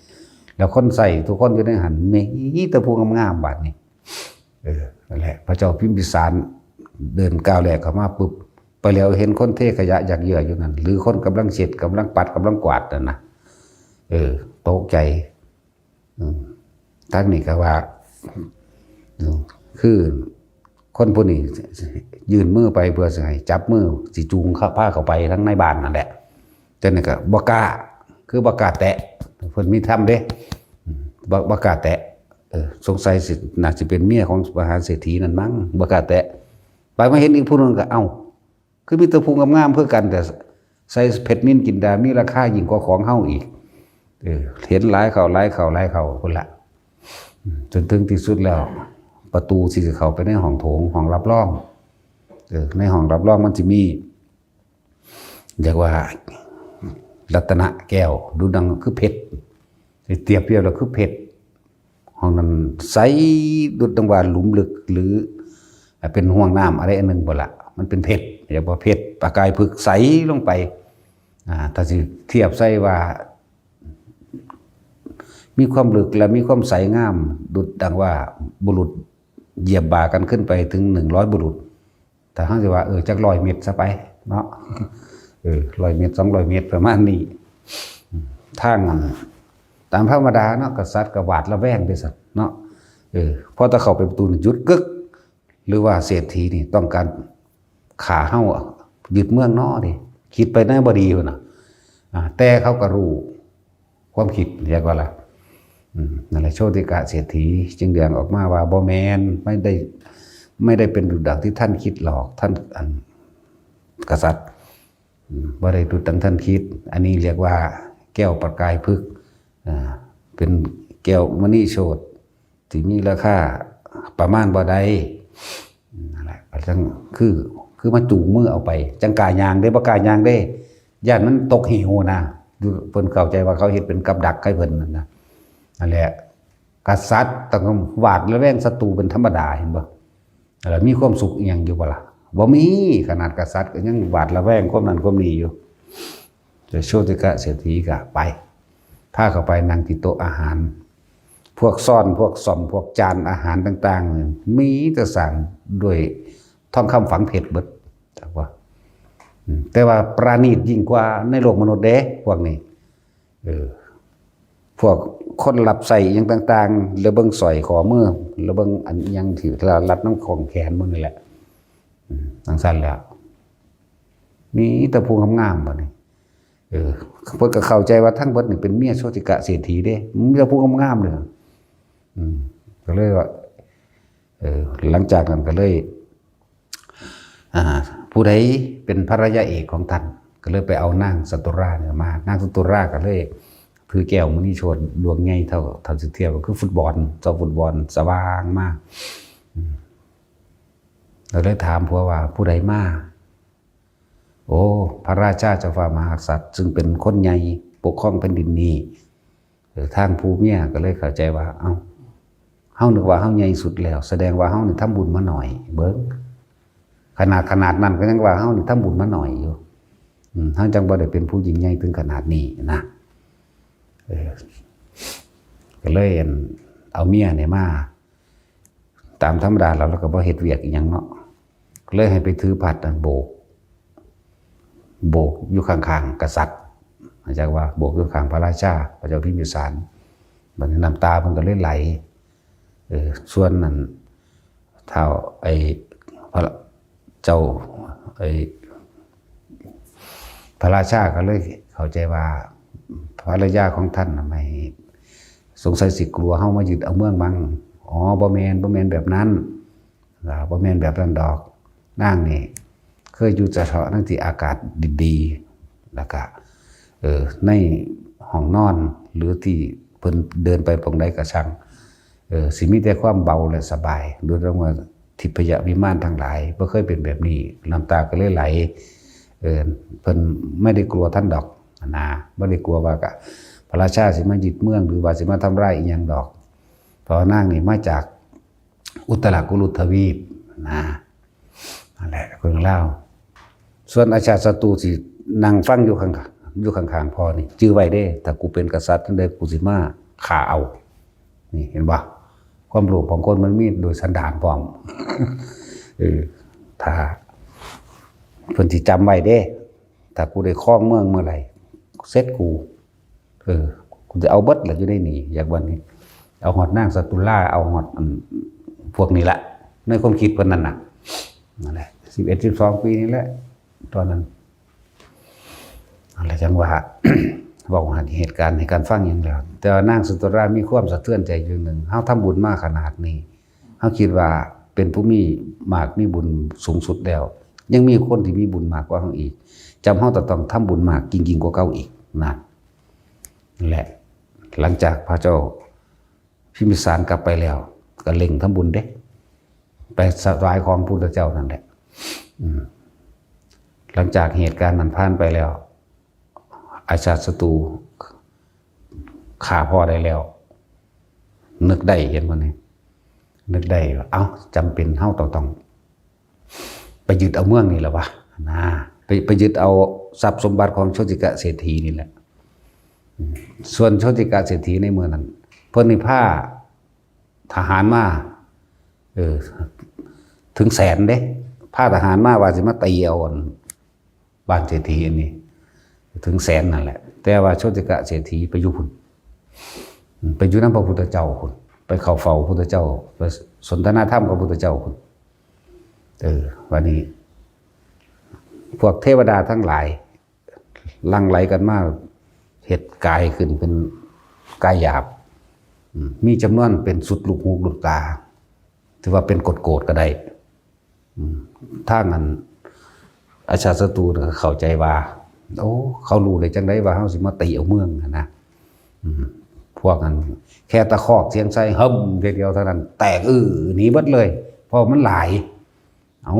แล้วคนใช้ทุกคนอยู่ในหั้นมีแต่ผู้งามๆ บาดนี้ เออ นั่นแหละ พระเจ้าพิมพิสารเดินก้าวแรกเข้ามาปุ๊บ ไปแล้วเห็นคนเทขยะหยากเหยื่ออยู่นั่น หรือคนกำลังเช็ด กำลังปัด กำลังกวาดนั่นนะ เออ ตกใจ อืม ทางนี้ก็ว่า อืม คือคนผู้นี้ยื่นมือไปเพื่อสิให้จับมือ สิจูงเข้า พาเข้าไปทางในบ้านนั่นแหละ แต่นี่ก็บ่กล้า คือบ่กล้าแตะ เพิ่นมีธรรมเด้ อืม บ่ บ่กล้าแตะ เออ สงสัยสิ น่าสิเป็นเมียของมหาเศรษฐีนั่นมั้ง บ่กล้าแตะ ไปมาเห็นอีกผู้หนึ่งก็ เอ้า คือมีแต่ผู้งามๆคือกัน แต่ใส่เพชรนิลจินดา มีราคายิ่งกว่าของเฮาอีก เออ เห็นหลายเข้า หลายเข้า หลายเข้าพุ้นละ อืม จนถึงที่สุดแล้ว ประตูที่สิเข้าไปในห้องโถง ห้องรับรอง เออ ในห้องรับรองมันสิมี เรียกว่า รัตนะแก้ว ดุจดังคือเพชร เทียบเทียบแล้วคือเพชร ห้องนั้นใสดุจดังว่าหลุมลึก หรือเป็นห้วงน้ำอะไรอันหนึ่งพุ้นละ มันเป็นเพชร เรียกว่าเพชร ประกายผึกใสลงไป อ่า ถ้าสิเทียบใส่ว่า มีความลึกและมีความใสงาม ดุจดังว่าบุรุษเหยียบบ่ากันขึ้นไปถึงหนึ่งร้อยบุรุษ ถ้าเฮาสิว่า เออ จักร้อยเมตรซะไปเนาะ เออ ร้อยเมตร สองร้อยเมตร ประมาณนี้ ทางอัน ตามธรรมดาเนาะ กษัตริย์ก็หวาดระแวงเด้ซั่นเนาะ เออ พอแต่เข้าไปประตูนี่หยุดกึก หรือว่าเศรษฐีนี่ต้องการฆ่าเฮา ยึดเมืองน้อเด้ คิดไปแนวบ่ดีพุ้นน่ะ อ่า แต่เขาก็รู้ความคิด เรียกว่าล่ะ อืม นั่นแหละ โชติกะเศรษฐีจึงเรียกออกมาว่า บ่แม่น ไม่ได้ ไม่ได้เป็นดุจดังที่ท่านคิดหรอก ท่าน อัน กษัตริย์ อืม บ่ได้ดุจดังท่านคิด อันนี้เรียกว่าแก้วประกายผึก อ่า เป็นแก้วมณีโชติ ที่มีราคาประมาณบ่ได้ นั่นแหละ ก็จังคือ คือมาจูงมือเอาไป จังกล้าย่างเด้ บ่กล้าย่างเด้ ย้านมันตกเหวนะ อยู่ เพิ่นเข้าใจว่าเขาเฮ็ดเป็นกับดักให้เพิ่นนั่นนะ นั่นแหละ กษัตริย์ต้องหวาดระแวงศัตรูเป็นธรรมดา เห็นบ่ แล้วมีความสุขอีหยังอยู่บ่ล่ะ บ่มี ขนาดกษัตริย์ก็ยังหวาดระแวงความนั้นความนี้อยู่ แต่โชติกะเศรษฐีก็ไป พาเข้าไปนั่งที่โต๊ะอาหาร พวกซ้อน พวกส้อม พวกจานอาหารต่างๆนี่ มีแต่สร้างด้วยทองคำฝังเพชรเบิด จักว่า อืม แต่ว่าประณีตยิ่งกว่าในโลกมนุษย์เด้ พวกนี้ เออ พวกคนรับใช้อิหยังต่างๆ แล้วเบิ่งสร้อยข้อมือ แล้วเบิ่งอันอิหยังที่รัดนำข้องแขนหมู่นี่แหละ อืม จั่งซั้นแหละ มีแต่ผู้งามๆ บัดนี้ เออ เพิ่นก็เข้าใจว่าทั้งเบิดนี่เป็นเมียโชติกะเศรษฐีเด้ มีแต่ผู้งามๆ เด้อ อืม ก็เลยว่า เออ หลังจากนั้นก็เลย อ่า ผู้ใดเป็นภรรยาเอกของท่าน ก็เลยไปเอานางสตุราเนี่ยมา นางสตุราก็เลยถือแก้วมณีโชติดวงใหญ่เท่า เท่าสิเทียบก็คือฟุตบอล จอฟุตบอลสว่างมา อืม ก็เลยถามผัวว่า ผู้ใดมา โอ้ พระราชาเจ้าฟ้ามหากษัตริย์ ซึ่งเป็นคนใหญ่ปกครองแผ่นดินนี้ เออ ทางผู้เมียก็เลยเข้าใจว่า เอ้า เฮานึกว่าเฮาใหญ่สุดแล้ว แสดงว่าเฮานี่ทำบุญมาหน่อย เบิ่ง ขนาด ขนาดนั้นก็ยังว่าเฮานี่ทำบุญมาหน่อยอยู่ อืม เฮาจังบ่ได้เป็นผู้ยิ่งใหญ่ถึงขนาดนี้นะ เออ ก็เลย อั่น เอาเมียเนี่ยมา ตามธรรมดาแล้วเราก็บ่เฮ็ดเวียกอิหยังเนาะ ก็เลยให้ไปถือพัดนั่นโบก โบกอยู่ข้างๆ กษัตริย์ จากว่าโบกอยู่ข้างพระราชา พระเจ้าพิมพิสาร บัดนี้น้ำตามันก็เลยไหล เออ ส่วนนั้นท้าวไอ้พระเจ้าไอ้พระราชาก็เลยเข้าใจว่าภรรยาของท่านน่ะไม่ สงสัยสิกลัวเฮามายึดเอาเมืองมั้ง อ๋อ บ่แม่น บ่แม่นแบบนั้น อ่า บ่แม่นแบบนั้นดอก นางนี่เคยอยู่เฉพาะในที่อากาศดีๆ แล้วก็ เออ ในห้องนอน หรือที่เพิ่นเดินไปปองใดก็ช่าง เออ สิมีแต่ความเบาและสบาย โดยรวมว่าทิพยวิมานทั้งหลายบ่เคยเป็นแบบนี้ น้ำตาก็เลยไหล เออ เพิ่นไม่ได้กลัวท่านดอกนะ บ่ได้กลัวว่าก็พระราชาสิมายึดเมือง หรือว่าสิมาทำร้ายอีหยังดอก เพราะว่านางนี่มาจากอุตรากุรุทวีปนะ นั่นแหละเรื่องราว ส่วนอาชาติศัตรูสินั่งฟังอยู่ข้าง อยู่ข้างๆ พ่อนี่ จื่อไว้เด้ ถ้ากูเป็นกษัตริย์จั่งใดกูสิมาฆ่าเอา นี่เห็นบ่ ความโลภของคนมันมีโดยสันดานพร้อม เออ ถ้าเพิ่นสิจำไว้เด้ ถ้ากูได้ครองเมืองเมื่อไหร่ เสร็จกู เออ กูจะเอาเบิดล่ะอยู่ในนี่ อยากวันนี้ เอาฮอดนางสตุลา เอาฮอดอันพวกนี้ละ ในความคิดเพิ่นนั่นน่ะ นั่นแหละ สิบเอ็ด สิบสอง ปีนี่แหละ ตอนนั้น นั่นแหละจังว่า เว้าหันเหตุการณ์ให้กันฟังอย่างแล้ว แต่ว่านางสตุลามีความสะเทือนใจอย่างหนึ่ง เฮาทำบุญมาขนาดนี้ เฮาคิดว่าเป็นผู้มีมากมีบุญสูงสุดแล้ว ยังมีคนที่มีบุญมากกว่าเฮาอีก จำเฮาจะต้องทำบุญมากยิ่งๆ กว่าเก่าอีก นั่นแหละ หลังจากพระเจ้าพิมพิสารกลับไปแล้ว ก็เร่งทำบุญเด้ ไปถวายของพุทธเจ้านั่นแหละ อืม หลังจากเหตุการณ์นั้นผ่านไปแล้ว อาชาติศัตรูฆ่าพ่อได้แล้ว นึกได้ เห็นบ่นี่ นึกได้ว่า เอ้า จำเป็นเฮาต้อง ต้อง ไปยึดเอาเมืองนี่แหละวะ นะ ไป ไปยึดเอาทรัพย์สมบัติของโชติกะเศรษฐีนี่แหละ อืม ส่วนโชติกะเศรษฐีในเมืองนั้น เพิ่นนี่พาทหารมา เออ ถึงแสนเด้ พาทหารมาว่าสิมาตีเอาอันบ้านเศรษฐีอันนี้ ถึงแสนนั่นแหละ แต่ว่าโชติกะเศรษฐีไปอยู่พุ้น ไปอยู่นำพระพุทธเจ้าพุ้น ไปเข้าเฝ้าพระพุทธเจ้า ไปสนทนาธรรมกับพระพุทธเจ้าพุ้น เออ วันนี้ พวกเทวดาทั้งหลาย หลั่งไหลกันมา เฮ็ดกายขึ้นเป็นกายหยาบ อืม มีจำนวนเป็นสุดลูกหูลูกตา ถือว่าเป็นโกรธๆ ก็ได้ อืม ทางนั้น อาชาติศัตรูน่ะเข้าใจว่า โอ้ เขารู้ได้จังใดว่าเฮาสิมาตีเอาเมืองหั้นนะ อืม พวกนั้นแค่ตะคอกเสียงใส่ หึ่ม ทีเดียวเท่านั้น แตกอื้อหนีเบิดเลย เพราะมันหลาย เอา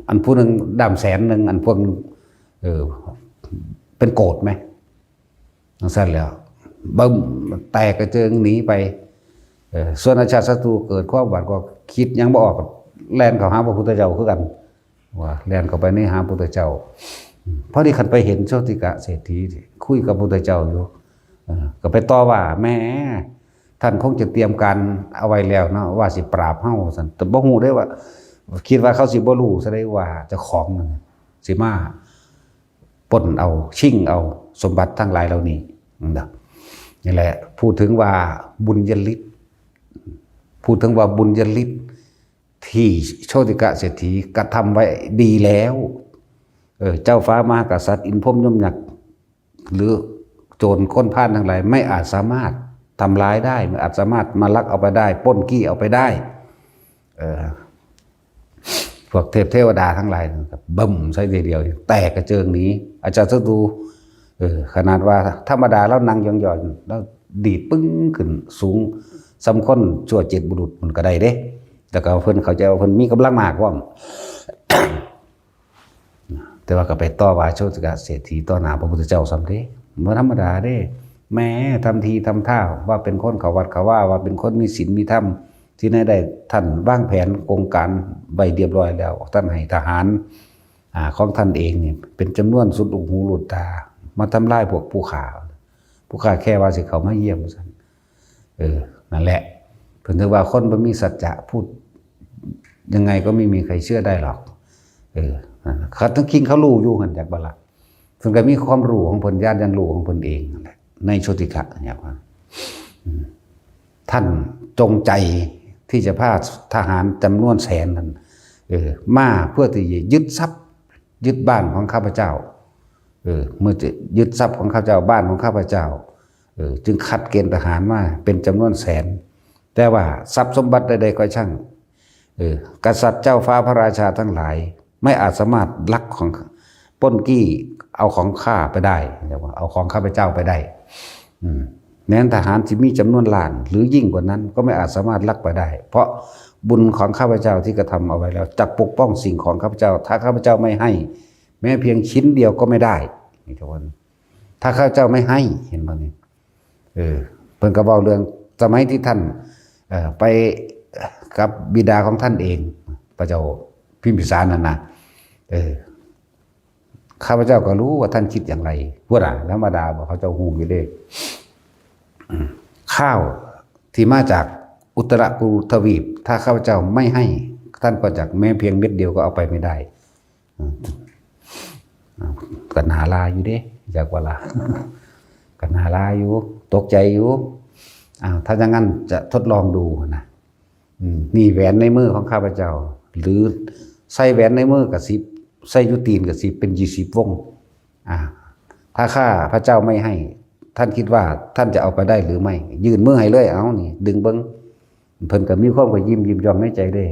อันผู้หนึ่งด้ามแสนหนึ่ง อันพวกหนึ่ง เออ เป็นโกรธไหม จั่งซั่นแล้ว บึ้ม แตกกระเจิงหนีไป เออ ส่วนอาชาติศัตรูเกิดความหวาดกลัว คิดหยังบ่ออก แล่นเข้าหาพระพุทธเจ้าคือกัน ว่าแล่นเข้าไปในหาพระพุทธเจ้า พอดีคันไปเห็นโชติกะเศรษฐี คุยกับพระพุทธเจ้าอยู่ เออ ก็ไปต่อว่า แหม ท่านคงจะเตรียมการเอาไว้แล้วเนาะ ว่าสิปราบเฮาซั่น แต่บ่ฮู้เด้ว่า คิดว่าเขาสิบ่รู้ซะได้ว่าเจ้าของนั่นสิมาปล้นเอา ชิงเอาสมบัติทั้งหลายเหล่านี้ นั่นน่ะ นี่แหละ พูดถึงว่าบุญยฤทธิ์ พูดถึงว่าบุญยฤทธิ์ที่โชติกะเศรษฐีกระทำไว้ดีแล้ว เออ เจ้าฟ้ามหากษัตริย์ อินทร์พรหมยมยักษ์ หรือโจรคนพาลทั้งหลาย ไม่อาจสามารถทำร้ายได้ ไม่อาจสามารถมาลักเอาไปได้ ปล้นกี้เอาไปได้ เออ พวกเทพเทวดาทั้งหลายนั่นก็บึ้มใส่ทีเดียว แตกกระเจิงหนี อาชาติศัตรู เออ ขนาดว่าธรรมดาแล้วนั่งยองๆ แล้วดีดปึ้งขึ้นสูง ส่ำคนชั่วเจ็ดบุรุษมันก็ได้เด้ แต่ก็เพิ่นเข้าใจว่าเพิ่นมีกำลังมากพร้อม แต่ว่าก็ไปต่อว่าโชติกะเศรษฐีต่อหน้าพระพุทธเจ้าซ้ำเด้ บ่ธรรมดาเด้ แหม ทำทีทำท่าว่าเป็นคนเข้าวัดเข้าวา ว่าเป็นคนมีศีลมีธรรม ที่ไหนได้ ท่านวางแผนโครงการไว้เรียบร้อยแล้ว ท่านให้ทหาร อ่า ของท่านเองนี่ เป็นจำนวนสุดลูกหูลูกตา มาทำลายพวกผู้ข้า ผู้ข้าแค่ว่าสิเข้ามาเยี่ยมซั่น เออ นั่นแหละ เพิ่นถือว่าคนบ่มีสัจจะ พูดยังไงก็ไม่มีใครเชื่อได้หรอก เออ นั่นน่ะ เขาทั้งคิงเขารู้อยู่หั่น จักบ่ล่ะ เพิ่นก็มีความรู้ของเพิ่น ญาณอย่างรู้ของเพิ่นเองนั่นแหละ ในโชติกะเนี่ยว่า อืม ท่านจงใจที่จะพาทหารจำนวนแสนนั้น เออ มาเพื่อที่จะยึดทรัพย์ ยึดบ้านของข้าพเจ้า เออ เมื่อจะยึดทรัพย์ของข้าพเจ้า บ้านของข้าพเจ้า เออ จึงคัดเกณฑ์ทหารมาเป็นจำนวนแสน แต่ว่าทรัพย์สมบัติใดๆก็ช่าง เออ กษัตริย์เจ้าฟ้าพระราชาทั้งหลาย ไม่อาจสามารถลักของ ปล้นกี้เอาของข้าไปได้ เรียกว่าเอาของข้าพเจ้าไปได้ อืม แม้นทหารที่มีจำนวนล้าน หรือยิ่งกว่านั้นก็ไม่อาจสามารถลักไปได้ เพราะบุญของข้าพเจ้าที่กระทำเอาไว้แล้ว จักปกป้องสิ่งของข้าพเจ้า ถ้าข้าพเจ้าไม่ให้ แม้เพียงชิ้นเดียวก็ไม่ได้ นี่ทุกคน ถ้าข้าพเจ้าไม่ให้ เห็นบ่นี่ เออ เพิ่นก็เว้าเรื่องสมัยที่ท่าน เอ่อ ไปกับบิดาของท่านเอง พระเจ้าพิมพิสารนั่นนะ เออ ข้าพเจ้าก็รู้ว่าท่านคิดอย่างไร พวกน่ะ ธรรมดาบอกเขาเจ้าฮู้อยู่เด้ อืม ข้าวที่มาจากอุตรกุรุทวีป ถ้าข้าพเจ้าไม่ให้ ท่านก็จักแม้เพียงเม็ดเดียวก็เอาไปไม่ได้ อืม ก็น่าลาอยู่เด้ จักว่าล่ะ ก็น่าลาอยู่ ตกใจอยู่ อ้าว ถ้าอย่างนั้นจะทดลองดูนะ อืม นี่แหวนในมือของข้าพเจ้า หรือใส่แหวนในมือก็สิบ ใส่อยู่ตีนก็สิบ เป็นยี่สิบวง อ่า ถ้าข้าพระเจ้าไม่ให้ ท่านคิดว่าท่านจะเอาไปได้หรือไม่ ยื่นมือให้เลย เอานี่ ดึงเบิ่ง เพิ่นก็มีความกระยิมยินยอมในใจเด้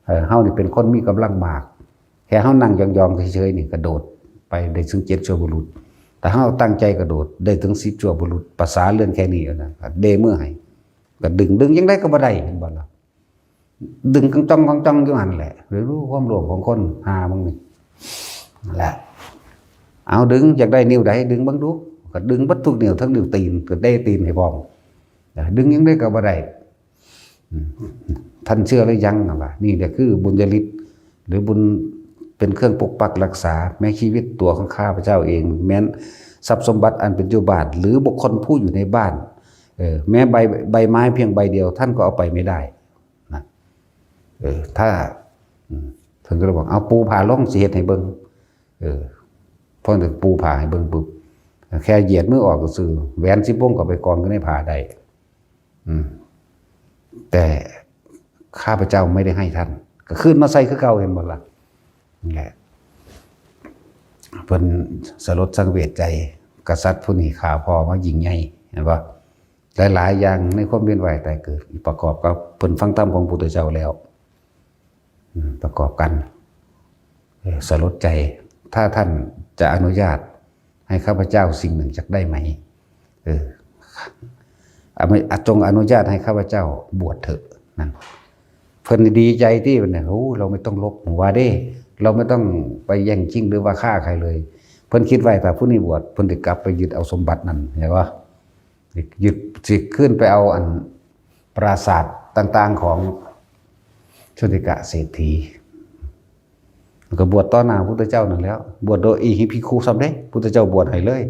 เออ เฮานี่เป็นคนมีกำลังมาก แค่เฮานั่งยองๆเฉยๆนี่กระโดดไปได้ถึงเจ็ดชั่วบุรุษ แต่เฮาตั้งใจกระโดดได้ถึงสิบชั่วบุรุษ ภาษาเรื่องแค่นี้นะ เด้มือให้ ก็ดึง ดึงยังไงก็บ่ได้ เห็นบ่ล่ะ ดึงกังจ้องกังจ้องอยู่หั่นแหละ เรียนรู้ความโลภของคนหามึงนี่แหละ เอาดึง อยากได้นิ้วใด ดึงเบิ่งดู ก็ดึงเบิดทุกนิ้ว ทั้งนิ้วตีน ก็ได้ตีนให้พร้อม ดึงยังไงก็บ่ได้ อืม ท่านเชื่อหรือยังนะว่า นี่แหละคือบุญญาฤทธิ์ หรือบุญเป็นเครื่องปกปักรักษา แม้ชีวิตตัวของข้าพเจ้าเอง แม้นทรัพย์สมบัติอันเป็นอยู่บ้าน หรือบุคคลผู้อยู่ในบ้าน เออ แม้ใบ ใบไม้เพียงใบเดียว ท่านก็เอาไปไม่ได้นะ เออ ถ้า อืม เพิ่นก็เลยบอก เอาปูผ้าลงสิเฮ็ดให้เบิ่ง เออ พอถึงปูผ้าให้เบิ่งปุ๊บ แค่เหยียดมือออกก็ซื่อ แหวนสิบวงก็ไปกองอยู่ในผ้าได้ อืม แต่ข้าพเจ้าไม่ได้ให้ท่าน ก็คืนมาใส่คือเก่า เห็นบ่ล่ะ นี่แหละ เพิ่นสลดสังเวชใจ กษัตริย์ผู้นี้ฆ่าพ่อมายิ่งใหญ่ เห็นบ่ หลายๆอย่างในความเวียนว่ายตายเกิด ประกอบกับเพิ่นฟังธรรมของพระพุทธเจ้าแล้ว อืม ประกอบกัน เออ สลดใจ ถ้าท่านจะอนุญาตให้ข้าพเจ้าสิ่งหนึ่งจักได้ไหม เออ อนุ- จงอนุญาตให้ข้าพเจ้าบวชเถอะ นั่น เพิ่นดีใจที่เนี่ย โอ้ เราไม่ต้องลบหัวเด้ เราไม่ต้องไปแย่งชิงหรือว่าฆ่าใครเลย เพิ่นคิดไว้ถ้าผู้นี้บวช เพิ่นจะกลับไปยึดเอาสมบัตินั่น เห็นบ่ ยึด สิขึ้นไปเอาอันปราสาทต่างๆของโชติกะเศรษฐี ก็บวชต่อหน้าพุทธเจ้านั่นแหล้ว บวชโดยอิหิภิกขุซ้ำเด้ พุทธเจ้าบวชให้เลย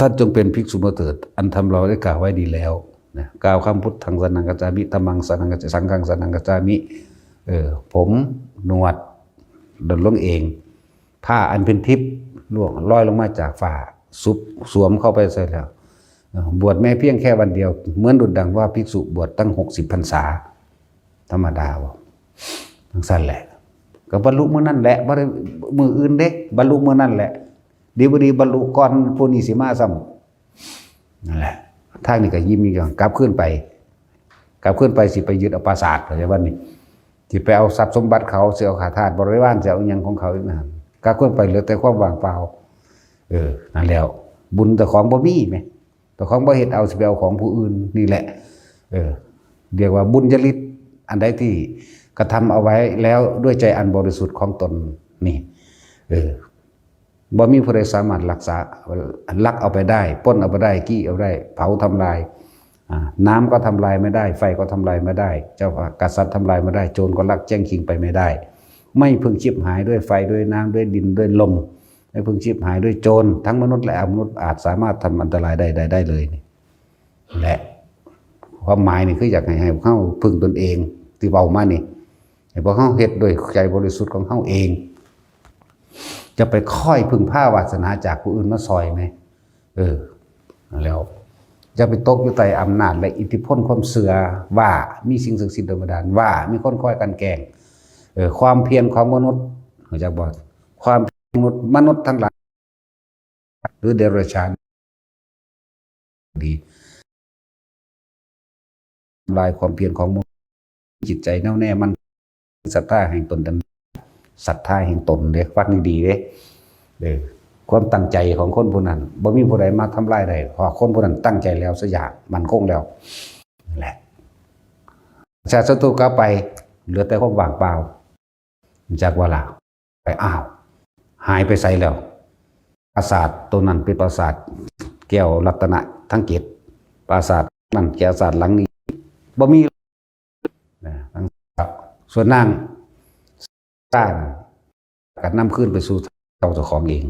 ท่านจงเป็นภิกษุมาเถิด อันธรรมเราได้กล่าวไว้ดีแล้วนะ กล่าวคำ พุทธังสรณังคัจฉามิ ธัมมังสรณังคัจฉามิ สังฆังสรณังคัจฉามิ เออ ผมหนวดหล่นลงเอง ผ้าอันเป็นทิพย์ร่วงลอยลงมาจากฟ้า สุบสวมเข้าไปใส่แล้ว เอ่อบวชแม้เพียงแค่วันเดียว เหมือนดุจดังว่าภิกษุบวชตั้งหกสิบพรรษา ธรรมดาบ่ จั่งซั่นแหละ ก็บรรลุมื้อนั้นแหละ บ่ได้มื้ออื่นเด้ บรรลุมื้อนั้นแหละ ดีบ่ดีบรรลุก่อนผู้นี้สิมาซ้ำ นั่นแหละ ทางนี้ก็ยิ้มอยู่ กลับคืนไป กลับคืนไปสิไปยึดเอาปราสาท เข้าใจบ่นี่ สิไปเอาทรัพย์สมบัติเขา สิเอาข้าทาสบริวาร สิเอาอิหยังของเขาอีกนะ กลับคืนไปเหลือแต่ความว่างเปล่า เออ นั่นแล้ว บุญเจ้าของบ่มีแหม เจ้าของบ่เฮ็ดเอา สิไปเอาของผู้อื่น นี่แหละ เออ เรียกว่าบุญญาฤทธิ์ อันใดที่กระทำเอาไว้แล้วด้วยใจอันบริสุทธิ์ของตนนี่ เออ บ่มีผู้ใดสามารถรักษา ลักเอาไปได้ ปล้นเอาไปได้ กี้เอาได้ เผาทำลาย อ่า น้ำก็ทำลายไม่ได้ ไฟก็ทำลายไม่ได้ เจ้าพระกษัตริย์ทำลายไม่ได้ โจรก็ลักแจ้งชิงไปไม่ได้ ไม่พึงฉิบหายด้วยไฟ ด้วยน้ำ ด้วยดิน ด้วยลม ไม่พึงฉิบหายด้วยโจร ทั้งมนุษย์และอมนุษย์อาจสามารถทำอันตรายใดๆได้เลยนี่ และความหมายนี่คืออยากให้ ให้พวกเฮาพึ่งตนเอง ที่เว้ามานี่ ให้พวกเฮาเฮ็ดด้วยใจบริสุทธิ์ของเฮาเอง จะไปคอยพึ่งพาวาสนาจากผู้อื่นมาซอยไหม? เออ แล้ว อย่าไปตกอยู่ใต้อำนาจและอิทธิพลความเชื่อว่ามีสิ่งศักดิ์สิทธิ์โดนบันดาล ว่ามีคนคอยกลั่นแกล้ง เออ ความเพียรของมนุษย์ รู้จักบ่? ความเพียรมนุษย์ มนุษย์ทั้งหลาย หรือเดรัจฉาน ดี ทำลายความเพียรของมนุษย์ จิตใจแน่วแน่มั่น ศรัทธาแห่งตน ศรัทธาแห่งตนเด้ ฟังดีๆเด้ เออ ความตั้งใจของคนผู้นั้น บ่มีผู้ใดมาทำลายได้ เพราะคนผู้นั้นตั้งใจแล้วสักอย่าง มั่นคงแล้ว นั่นแหละ ชาติศัตรูกลับไป เหลือแต่ความว่างเปล่า รู้จักบ่ล่ะ ไป อ้าว หายไปไสแล้ว ปราสาทตัวนั้นเป็นปราสาทแก้วรัตนะทั้งเจ็ด ปราสาทนั่นแก้วปราสาทหลังนี้ บ่มี นะ ส่วนนาง ต้าน ก็นำคืนไปสู่เจ้าเจ้าของเอง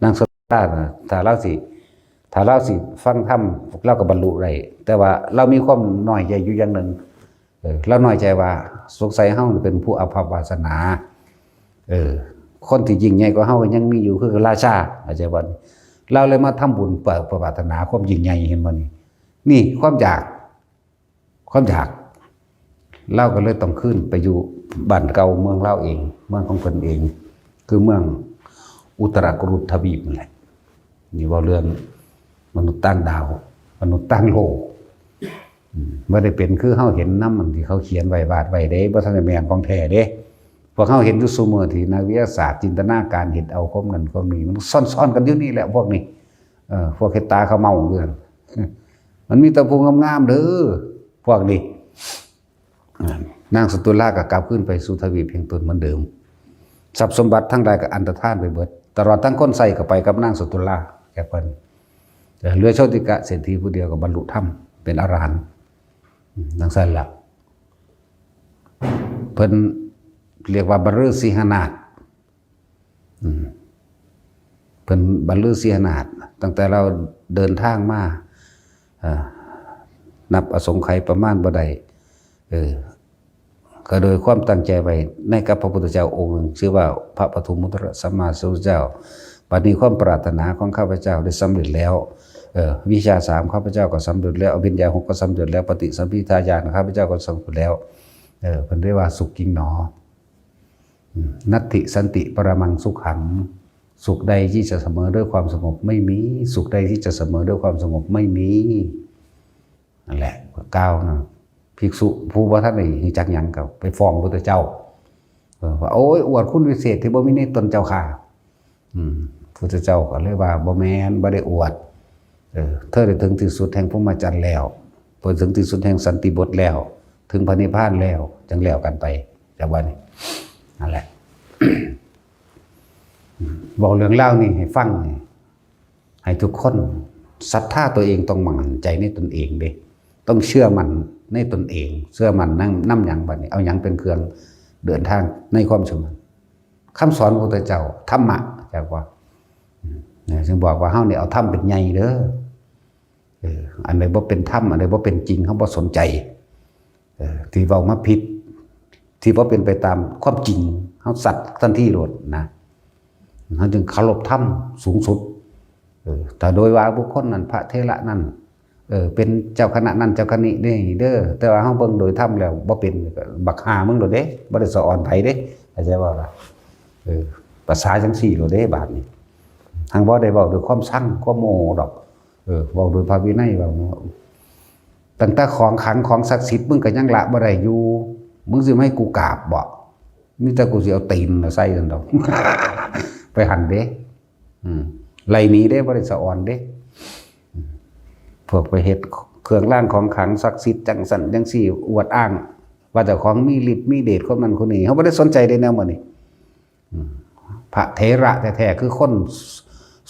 นางสุดาต้านน่ะ ถ้าลาวสิ ถ้าลาวสิฟังธรรม ลาวก็บรรลุได้ แต่ว่าลาวมีความน้อยใจอยู่อย่างหนึ่ง เออ ลาวน้อยใจว่า สงสัยเฮานี่เป็นผู้อภัพวาสนา เออ คนที่ยิ่งใหญ่กว่าเฮาก็ยังมีอยู่ คือราชา เข้าใจบ่? ลาวเลยมาทำบุญเพื่อ เพื่อปรารถนาความยิ่งใหญ่ เห็นบ่นี่? นี่ความอยาก ความอยาก ลาวก็เลยต้องคืนไปอยู่บ้านเก่าเมืองลาวเอง เมืองของเพิ่นเอง คือเมืองอุตรกุรุทวีปนั่นแหละ นี่เว้าเรื่องมนุษย์ต่างดาว มนุษย์ต่างโลก อืม บ่ได้เป็นคือเฮาเห็นนำอันที่เขาเขียนไว้วาดไว้เด้ บ่ทันได้แม่นของแท้เด้ พวกเฮาเห็นอยู่ซุมื้อที่นักวิทยาศาสตร์จินตนาการเฮ็ดเอาความนั้นความนี้ มันซ่อนๆกันอยู่นี่แหละพวกนี้ เออ พวกเฮ็ดตาขะเม้าอยู่นั่น มันมีแต่ผู้งามๆเด้อ พวกนี้ นางสตุลาก็กลับคืนไปสู่ทวีปแห่งตนเหมือนเดิม ทรัพย์สมบัติทั้งหลายก็อันตรธานไปเบิด ตลอดทั้งคนใช้ก็ไปกับนางสตุลาแก่เพิ่น แต่เหลือโชติกะเศรษฐีผู้เดียวก็บรรลุธรรมเป็นอรหันต์ อืม จั่งซั่นล่ะ เพิ่นเรียกว่าบรรลือสิหนาถ อืม เพิ่นบรรลือสิหนาถ ตั้งแต่ลาวเดินทางมา เอ่อ นับอสงไขยประมาณบ่ได้ เออ ก็โดยความตั้งใจไว้ในกับพระพุทธเจ้าองค์หนึ่ง ชื่อว่าพระปทุมมุตระสัมมาสัมพุทธเจ้า บัดนี้ความปรารถนาของข้าพเจ้าได้สำเร็จแล้ว เอ่อ วิชชาสามข้าพเจ้าก็สำเร็จแล้ว อภิญญาหกก็สำเร็จแล้ว ปฏิสัมภิทาญาณข้าพเจ้าก็สำเร็จแล้ว เออ เพิ่นเรียกว่าสุขจริงหนอ อืม นัตถิสันติปรมังสุขัง สุขใดที่จะเสมอด้วยความสงบไม่มี สุขใดที่จะเสมอด้วยความสงบไม่มี นั่นแหละ กล่าวนะ ภิกษุผู้บ่ทันได้รู้จักหยังก็ไปฟ้องพุทธเจ้า เออ ว่า โอ้ย อวดคุณวิเศษที่บ่มีในตนเจ้าข้า อืม พุทธเจ้าก็เลยว่า บ่แม่น บ่ได้อวด เออ เธอได้ถึงที่สุดแห่งพรหมจรรย์แล้ว พอถึงที่สุดแห่งสันติบทแล้ว ถึงพระนิพพานแล้ว จั่งแล้วกันไป จากวันนี้ นั่นแหละ เว้าเรื่องราวนี้ให้ฟังนี่ ให้ทุกคนศรัทธาตัวเอง ต้องมั่นใจในตนเองเด้ ต้องเชื่อมั่นในตนเอง เชื่อมั่นนำ นำหยังบัดนี้ เอาหยังเป็นเครื่องเดินทางในความเชื่อมั่น คำสอนพระพุทธเจ้า ธรรมะ จักว่า อืม เนี่ย จึงบอกว่าเฮานี่เอาธรรมเป็นใหญ่เด้อ เออ อันใดบ่เป็นธรรม อันใดบ่เป็นจริง เฮาบ่สนใจ เออ ที่เว้ามาผิด ที่บ่เป็นไปตามความจริง เฮาสัตย์ทันทีโลดนะ เฮาจึงเคารพธรรมสูงสุด เออ ถ้าโดยว่าบุคคลนั้น พระเถระนั้น เออ เป็นเจ้าคณะนั้นเจ้าคณะนี้เด้อ แต่ว่าเฮาเบิ่งโดยธรรมแล้วบ่เป็น บักห่ามึงโลดเด้ บ่ได้สะออนไผเด้ เข้าใจบ่ล่ะ? เออ ภาษาจั่งซี้โลดเด้ บาดนี้ หังบ่ได้เว้าด้วยความซัง ความโมโหดอก เออ เว้าโดยพระวินัย เว้า ตั้งแต่ของขลังของศักดิ์สิทธิ์มึงก็ยังละบ่ได้อยู่ มึงสิมาให้กูกราบบ่? มีแต่กูสิเอาตีนใส่ซั่นดอก ไปหั่นเด้ อืม ไล่หนีเด้ บ่ได้สะออนเด้ พวกไปเฮ็ดเครื่องรางของขลังศักดิ์สิทธิ์จั่งซั่นจั่งซี้ อวดอ้างว่าเจ้าของมีฤทธิ์มีเดช คนนั้นคนนี้ เฮาบ่ได้สนใจเด้แนวหมู่นี้ อืม พระเถระแท้ๆ คือคน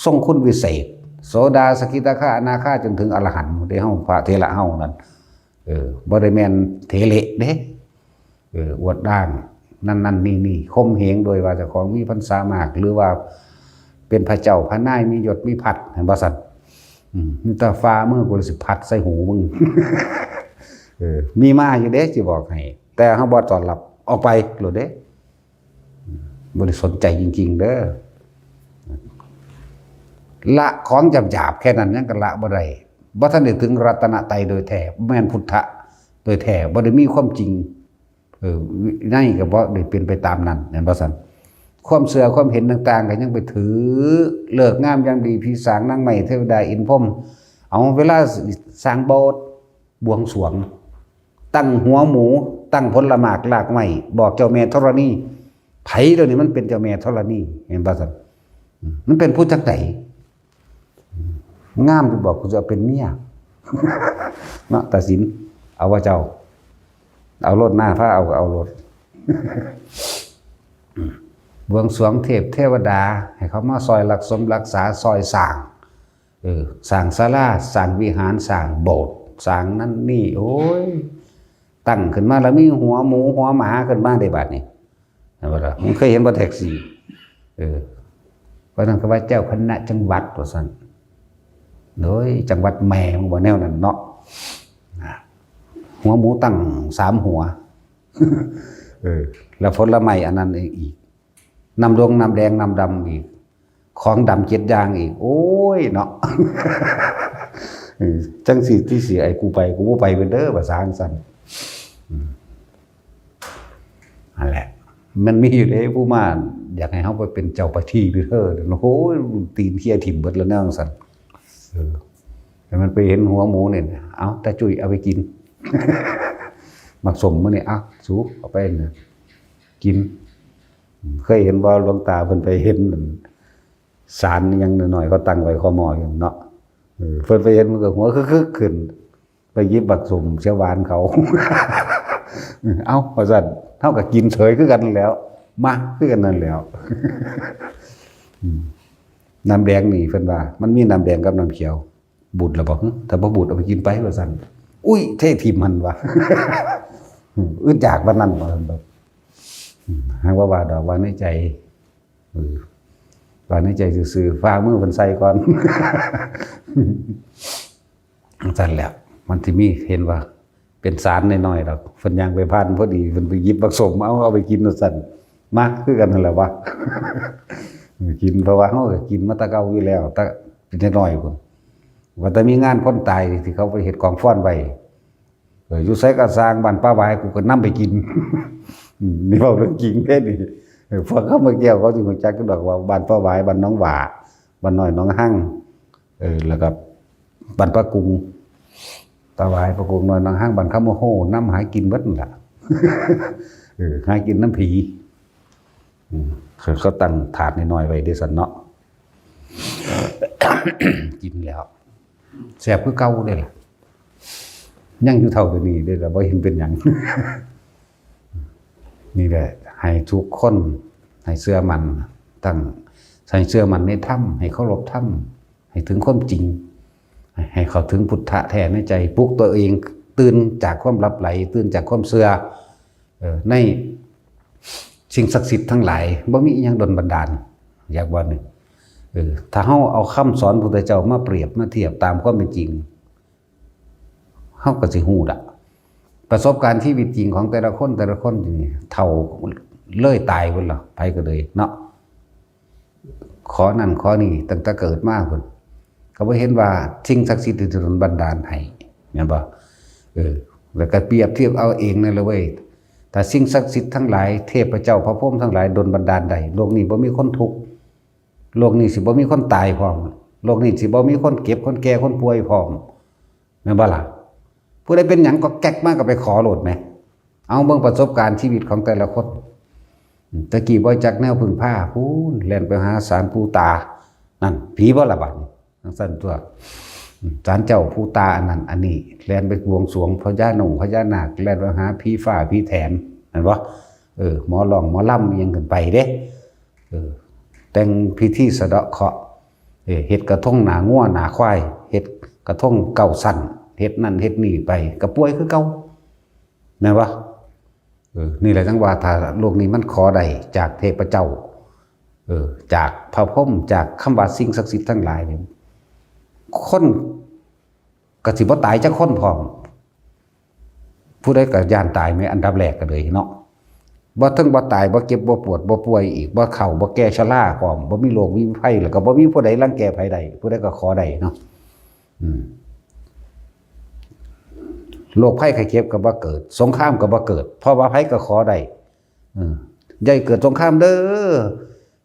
ทรงคุณวิเศษ โสดา สกิทาคา อนาคา จนถึงอรหันต์เด้ เฮาพระเถระเฮานั่น เออ บ่ได้แม่นเถเละเด้ เออ อวดอ้างนั่นๆ นี่ๆ ข่มเหงโดยว่าเจ้าของมีพรรษามาก หรือว่าเป็นพระเจ้าพระนาย มียศมีภัด เห็นบ่ซั่น? อืม มีแต่ฝ่ามือกูสิพัดใส่หูมึง เออ มีมาอยู่เด้ สิบอกให้ แต่เฮาบ่ต้อนรับ ออกไปโลดเด้ บ่ได้สนใจจริงๆ เด้อ ละของหยาบๆแค่นั้นยังก็ละบ่ได้ บ่ทันได้ถึงรัตนตรัยโดยแท้ แม่นพุทธะโดยแท้ บ่ได้มีความจริง เออ วินัยก็บ่ได้เป็นไปตามนั้น แม่นบ่ซั่น ความเชื่อความเห็นต่างๆก็ยังไปถือ ฤกษ์งามยามดี ผีสางนางไม้ เทวดาอินทร์พรหม เอาเวลาสร้างโบสถ์ บวงสรวง ตั้งหัวหมู ตั้งผลหมากรากไม้ บอกเจ้าแม่ธรณี ไผเดี๋ยวนี้มันเป็นเจ้าแม่ธรณี แม่นบ่ซั่น อืม มันเป็นผู้จังใด งามอยู่บ่ กูจะเอาเป็นเมีย เนาะ ตัดสิน เอาว่าเจ้า เอาโลดหน้า พาเอาก็เอาโลด บวงสรวงเทพเทวดา ให้เขามาซอยรักสมรักษา ซอยสร้าง เออ สร้างศาลา สร้างวิหาร สร้างโบสถ์ สร้างนั่นนี่ โอ้ย ตั้งขึ้นมาแล้วมีหัวหมูหัวหมาขึ้นมาได้บาดนี้ เห็นบ่ล่ะ มึงเคยเห็นบ่แท็กซี่ เออ เพราะนั้นก็ว่าเจ้าคณะจังหวัดว่าซั่น โดยจังหวัดแม่มึงบ่แนวนั้นเนาะ นะ หัวหมูตั้งสามหัว เออ แล้วผลไม้อันนั้นอีก น้ำดงน้ำแดงน้ำดำอีก ของดำเจ็ดอย่างอีก โอ้ยเนาะ เออ จังสิที่สิไอ้กูไป กูบ่ไปเป็นเด้อ ภาษาจั่งซั่น อืม นั่นแหละ มันมีอยู่เด้ ผู้มาอยากให้เฮาไปเป็นเจ้าประทีปอยู่เด้อ โอ้ย ตีนเคี่ยถิ่มเบิดแล้วแนวจั่งซั่น เออ แต่มันไปเห็นหัวหมูเนี่ย เอา ตาจุ้ยเอาไปกิน หมากส้มมื้อนี้ เอา สู เอาไปเนี่ย กิน เคยเห็นบ่ หลวงตาเพิ่นไปเห็นศาลอิหยังน้อยๆ เขาตั้งไว้คอหม้ออยู่เนาะ เออ เพิ่นไปเห็นมันก็หัวคึกๆขึ้น ไปหยิบบักส้มเขียวหวานเขา เอ้า ว่าซั่น เฮาก็กินเฉยคือกันนั่นแหล้ว มักคือกันนั่นแหล้ว อืม น้ำแดงนี่เพิ่นว่า มันมีน้ำแดงกับน้ำเขียว บูดแล้วบ่ หึ ถ้าบ่บูดเอาไปกินไป ว่าซั่น อุ้ย เทถิ่มหั่นว่ะ อืม อึดอยากปานนั้นว่าซั่นดอก อืม หากว่าว่าดอก ว่าในใจ เออ ว่าในใจซื่อๆ ฝ่ามือเพิ่นใส่ก่อน จั่งซั่นแหละ มันสิมีเห็นว่า เป็นศาลน้อยๆดอก เพิ่นย่างไปผ่านพอดี เพิ่นไปหยิบบักส้ม เอา เอาไปกินว่าซั่น มักคือกันนั่นแหละวะ กิน เพราะว่าเฮาก็กินมาแต่เก่าอยู่แล้ว แต่เป็นน้อยๆพุ้น ว่าแต่มีงานคนตายที่เขาไปเฮ็ดกองฟอนไว้ เออ อยู่ไสก็ซ่าง บ้านป่าหวายกูก็นำไปกิน อืม นี่เว้าเรื่องจริงเด้นี่ เออ พวกเขามาแก้วเขาสิรู้จักกันดอกว่าบ้านป่าหวาย บ้านหนองหว่า บ้านน้อยหนองฮัง เออ แล้วก็บ้านป่ากุง ป่าหวาย ป่ากุง น้อยหนองฮัง บ้านคำโมโห นำหากินเบิดนั่นล่ะ เออ หากินนำผี อืม เขา เขาตั้งถาดน้อยๆไว้เด้ซั่นเนาะ กินแล้ว แซ่บคือเก่าเด้ล่ะ ยังอยู่เท่าเดี๋ยวนี้เด้ล่ะ บ่เห็นเป็นหยัง นี่แหละ ให้ทุกคน ให้เชื่อมั่น ตั้ง ให้เชื่อมั่นในธรรม ให้เคารพธรรม ให้ถึงความจริง ให้เข้าถึงพุทธะแท้ในใจ ปลุกตัวเอง ตื่นจากความหลับไหล ตื่นจากความเชื่อ เออ ในสิ่งศักดิ์สิทธิ์ทั้งหลาย บ่มีอิหยังดลบันดาล อยากว่าหนึ่ง เออ ถ้าเฮาเอาคำสอนพุทธเจ้ามาเปรียบมาเทียบตามความเป็นจริง เฮาก็สิฮู้ละ ประสบการณ์ชีวิตจริงของแต่ละคน แต่ละคนนี่ เฒ่าเลยตายพุ้นล่ะ ไผก็เลยเนาะ ขอนั่นขอนี่ตั้งแต่เกิดมาพุ้น ก็บ่เห็นว่าสิ่งศักดิ์สิทธิ์ที่ดลบันดาลให้ แม่นบ่ เออ แล้วก็เปรียบเทียบเอาเองนั่นแหละเว้ย ถ้าสิ่งศักดิ์สิทธิ์ทั้งหลาย เทพเจ้าพระพรหมทั้งหลายดลบันดาลได้ โลกนี้บ่มีคนทุกข์ โลกนี้สิบ่มีคนตายพร้อม โลกนี้สิบ่มีคนเจ็บ คนแก่ คนป่วยพร้อม แม่นบ่ล่ะ ผู้ใดเป็นหยังก็แก๊กมาก็ไปขอโลดแหม เอาเบิ่งประสบการณ์ชีวิตของแต่ละคน อืม ตะกี้บ่จักแนวพึ่งพา พู้น แล่นไปหาศาลปู่ตา นั่น ผีบ่ล่ะบัดนี้ จั่งซั่นตัว อืม ศาลเจ้าปู่ตาอันนั้นอันนี้ แล่นไปบวงสรวงพญาหนุ่งพญานาค แล่นไปหาผีฟ้าผีแถน แม่นบ่ เออ หมอร้องหมอลำอิหยังขึ้นไปเด้ เออ แต่งพิธีสะเดาะเคราะห์ เออ เฮ็ดกระทงหน้างัวหน้าควาย เฮ็ดกระทงเก้าชั้น เฮ็ดนั่นเฮ็ดนี่ไป ก็ป่วยคือเก่า แม่นบ่ เออ นี่แหละจั่งว่าถ้าโลกนี้มันขอได้จากเทพเจ้า เออ จากพระพรหม จากคำว่าสิ่งศักดิ์สิทธิ์ทั้งหลายนี่ คนก็สิบ่ตายจักคนพร้อม ผู้ใดก็ย้านตายแหม อันดับแรกก็เลยเนาะ บ่เทิงบ่ตาย บ่เจ็บบ่ปวด บ่ป่วยอีก บ่เฒ่าบ่แก่ชราพร้อม บ่มีโรคมีภัย แล้วก็บ่มีผู้ใดรังแกไผได้ ผู้ใดก็ขอได้เนาะ อืม โรคภัยไข้เจ็บก็บ่เกิด สงครามก็บ่เกิด เพราะว่าไผก็ขอได้ เออ อย่าให้เกิดสงครามเด้อ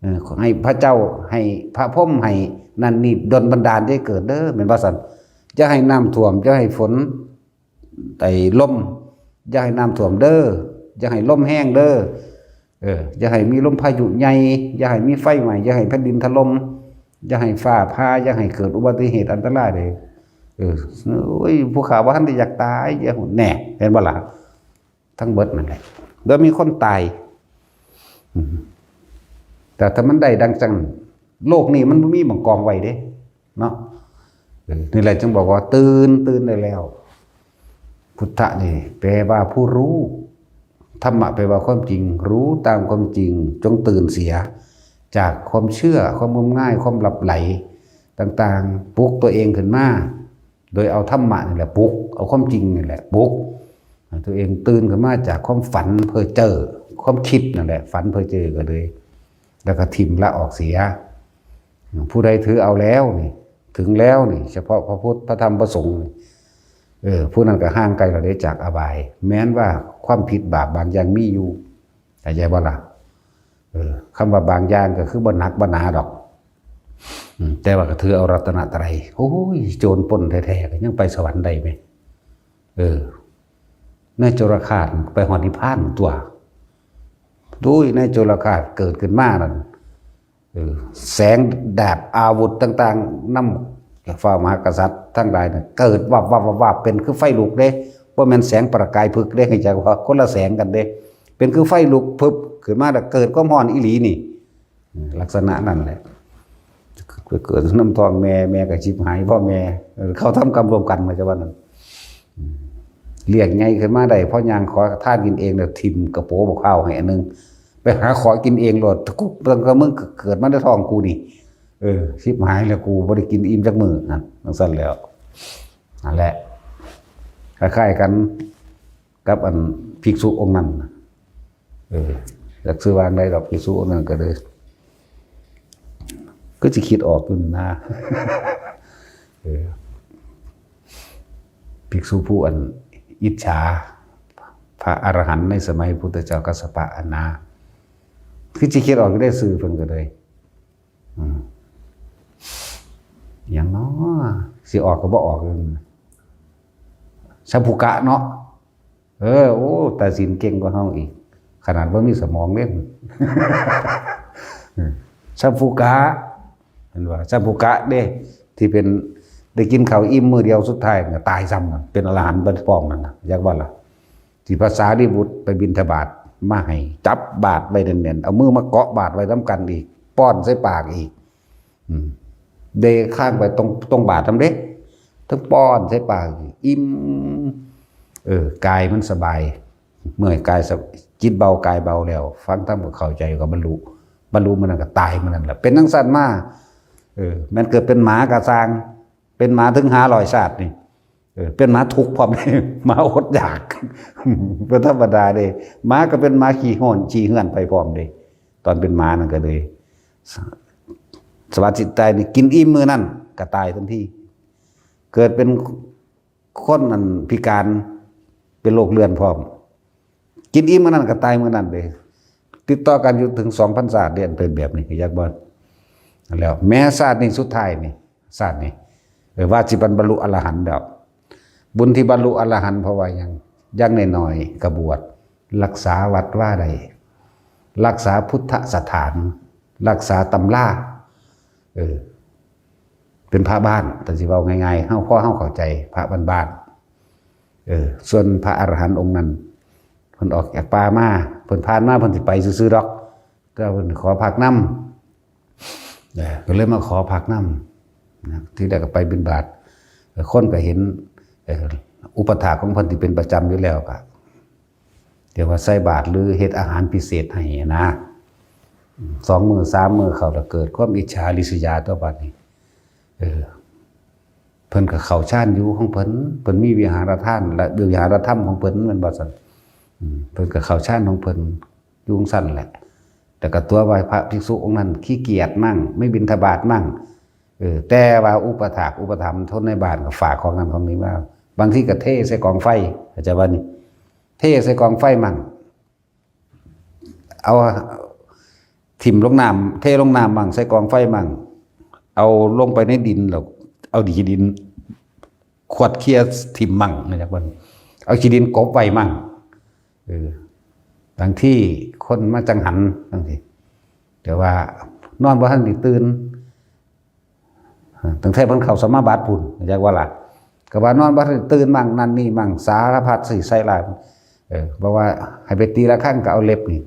เออ ขอให้พระเจ้า ให้พระพรหม ให้นั่นนี่ดลบันดาลให้เกิดเด้อ แม่นว่าซั่น อย่าให้น้ำท่วม อย่าให้ฝน ไอ้ลม อย่าให้น้ำท่วมเด้อ อย่าให้ลมแฮงเด้อ เออ อย่าให้มีลมพายุใหญ่ อย่าให้มีไฟไหม้ อย่าให้แผ่นดินถล่ม อย่าให้ฟ้าผ่า อย่าให้เกิดอุบัติเหตุอันตรายเลย เออ โอ้ย ผู้ข้าบ่ทันได้อยากตาย อย่าแหน่ เห็นบ่ล่ะ ทั้งเบิดนั่นแหละ แล้วมีคนตาย อืม แต่ถ้ามันได้ดังจัง โลกนี้มันบ่มีหม่องกองไว้เด้ เนาะ เออ นี่แหละจึงบอกว่าตื่น ตื่นได้แล้ว พุทธะนี่แปลว่าผู้รู้ ธรรมะแปลว่าความจริง รู้ตามความจริง จงตื่นเสีย จากความเชื่อ ความงมงาย ความหลับไหลต่างๆ ปลุกตัวเองขึ้นมา โดยเอาธรรมะนี่แหละปลุก เอาความจริงนี่แหละปลุก ให้ตัวเองตื่นขึ้นมาจากความฝันเพ้อเจ้อ ความคิดนั่นแหละ ฝันเพ้อเจ้อก็เลย แล้วก็ถิ่มละออกเสีย ผู้ใดถือเอาแล้วนี่ ถึงแล้วนี่ เฉพาะพระพุทธ พระธรรม พระสงฆ์นี่ เออ ผู้นั้นก็ห่างไกลแล้วเด้จากอบาย แม้นว่าความผิดบาปบางอย่างมีอยู่ เข้าใจบ่ล่ะ เออ คำว่าบางอย่างก็คือบ่หนักบ่หนาดอก อืม แต่ว่าก็ถือเอารัตนตรัย โอ้ย โจรปล้นแท้ๆ ก็ยังไปสวรรค์ได้ไหม เออ ในโจรฆาตไปฮอดนิพพานตัว ดูในโจรฆาตเกิดขึ้นมานั่น เออ แสงดาบอาวุธต่างๆ นำฟ้ามหากษัตริย์ทั้งหลายน่ะ เกิดวับวับวับวับ เป็นคือไฟลุกเด้ บ่แม่นแสงประกายพฤกษ์เด้ ให้จักว่าคนละแสงกันเด้ เป็นคือไฟลุกพึบขึ้นมาแล้วเกิดความร้อนอีหลีนี่ เออ ลักษณะนั่นแหละ ไปเกิดนำท้องแม่ แม่ก็ชิบหาย พ่อแม่ เออ เขาทำกรรมร่วมกัน ว่าจะว่านั้น อืม เลี้ยงใหญ่ขึ้นมาได้ พอย่างขอทานกินเองแล้ว ถิ่มกระโปรงบักพร้าวให้อันหนึ่ง ไปหาขอกินเองโลด กู ตั้งแต่มึงเกิดมาในท้องกูนี่ เออ ชิบหายแล้ว กูบ่ได้กินอิ่มจักมื้อนั่น จั่งซั่นแล้ว นั่นแหละ คล้ายๆกันกับอันภิกษุองค์นั้นน่ะ เออ จักชื่อว่าจั่งใดดอก ภิกษุองค์นั้นก็เลย ก็สิคิดออกอยู่นะ เออ ภิกษุผู้อันอิจฉา พระอรหันต์ในสมัยพุทธเจ้ากัสสปะอันนะ คือสิคิดออกอยู่ได้ชื่อเพิ่นก็เลย อืม หยังน้อ สิออกก็บ่ออกเลย สัพพุกะเนาะ เออ โอ้ ตัดสินเก่งกว่าเฮาอีก ขนาดบ่มีสมองเด้ สัพพุกะ เห็นบ่ สัพพุกะเด้ ที่เป็น ได้กินข้าวอิ่มมื้อเดียว สุดท้ายก็ตายซ้ำน่ะ เป็นอรหันต์ไปพร้อมนั่นน่ะ จักว่าล่ะ ที่พระสารีบุตรไปบิณฑบาตมาให้ จับบาตรไว้แน่นๆ เอามือมาเกาะบาตรไว้นำกันอีก ป้อนใส่ปากอีก อืม ได้ค้างไปตรง ตรงบาตรนำเด้ ทั้งป้อนใส่ปากอีก อิ่ม เออ กายมันสบาย เมื่อยกายสบ- จิตเบากายเบาแล้ว ฟังธรรมก็เข้าใจก็บรรลุ บรรลุมื้อนั้นก็ตายมื้อนั้นแหละ เป็นจั่งซั่นมา เออ แม่นเกิดเป็นหมากะซ่าง เป็นหมาถึงห้าร้อยชาตินี่ เออ เป็นหมาทุกข์พร้อม หมาอดอยาก บ่ธรรมดาเด้ หมาก็เป็นหมาขี้ฮ้อนขี้เหือนไปพร้อมเด้ ตอนเป็นหมานั่นก็เลย ส- สวัสดิตายนี่ กินอิ่มมื้อนั้นก็ตายทันที เกิดเป็นคนอันพิการ เป็นโรคเรื้อนพร้อม กินอิ่มมื้อนั้นก็ตายมื้อนั้นเด้ ติดต่อกันอยู่ถึงสองพันชาติเด้ อันเป็นแบบนี้ ก็อยากบ่ แล้วแม้ชาตินี้สุดท้ายนี่ ชาตินี้ เออ ว่าสิบรรลุอรหันต์แล้ว บุญที่บรรลุอรหันต์เพราะว่าหยัง อย่างน้อยๆ ก็บวช รักษาวัดวาได้ รักษาพุทธสถาน รักษาตำรา เออ เป็นพระบ้าน แต่สิเว้าง่ายๆ เฮา พอเฮาเข้าใจ พระบ้านๆ เออ ส่วนพระอรหันต์องค์นั้น เพิ่นออกจากป่ามา เพิ่นผ่านมา เพิ่นสิไปซื่อๆดอก แต่เพิ่นขอพักนำ เออ ก็เลยมาขอพักนำ นะ ทีแรกก็ไปบิณฑบาต คนก็เห็น เออ อุปัฏฐากของเพิ่นที่เป็นประจำอยู่แล้วก็ เรียกว่าใส่บาตรหรือเฮ็ดอาหารพิเศษให้นะ สองมื้อสามมื้อเข้าแล้วเกิดความอิจฉาริษยาต่อบัดนี้ เออ เพิ่นก็เข้าฌานอยู่ของเพิ่น เพิ่นมีวิหารทานและวิหารธรรมของเพิ่น แม่นบ่ซั่น อืม เพิ่นก็เข้าฌานของเพิ่น อยู่จั่งซั่นแหละ แต่ก็ตัวว่าพระภิกษุองค์นั้นขี้เกียจมั่ง ไม่บิณฑบาตมั่ง เออ แต่ว่าอุปถากอุปถัมภ์คนในบ้านก็ฝากของนั้นของนี้มา บางทีก็เทใส่กองไฟ เข้าใจว่านี่ เทใส่กองไฟมั่ง เอาถิ่มลงน้ำ เทลงน้ำมั่ง ใส่กองไฟมั่ง เอาลงไปในดินแล้วเอาขี้ดิน ขวดเคลียร์ถิ่มมั่ง เข้าใจว่านี่ เอาขี้ดินกบไว้มั่ง เออ บางทีคนมาจั่งหันจั่งซี้ แต่ว่านอนบ่ทันได้ตื่น ตั้งแต่เพิ่นเข้าสมาบัติพุ้น เข้าใจว่าล่ะ ก็ว่านอนบ่ทันได้ตื่นมั่ง นั่นนี่มั่ง สารพัดสิใส่ร้าย เออ เพราะว่าให้ไปตีระฆังก็เอาเล็บนี่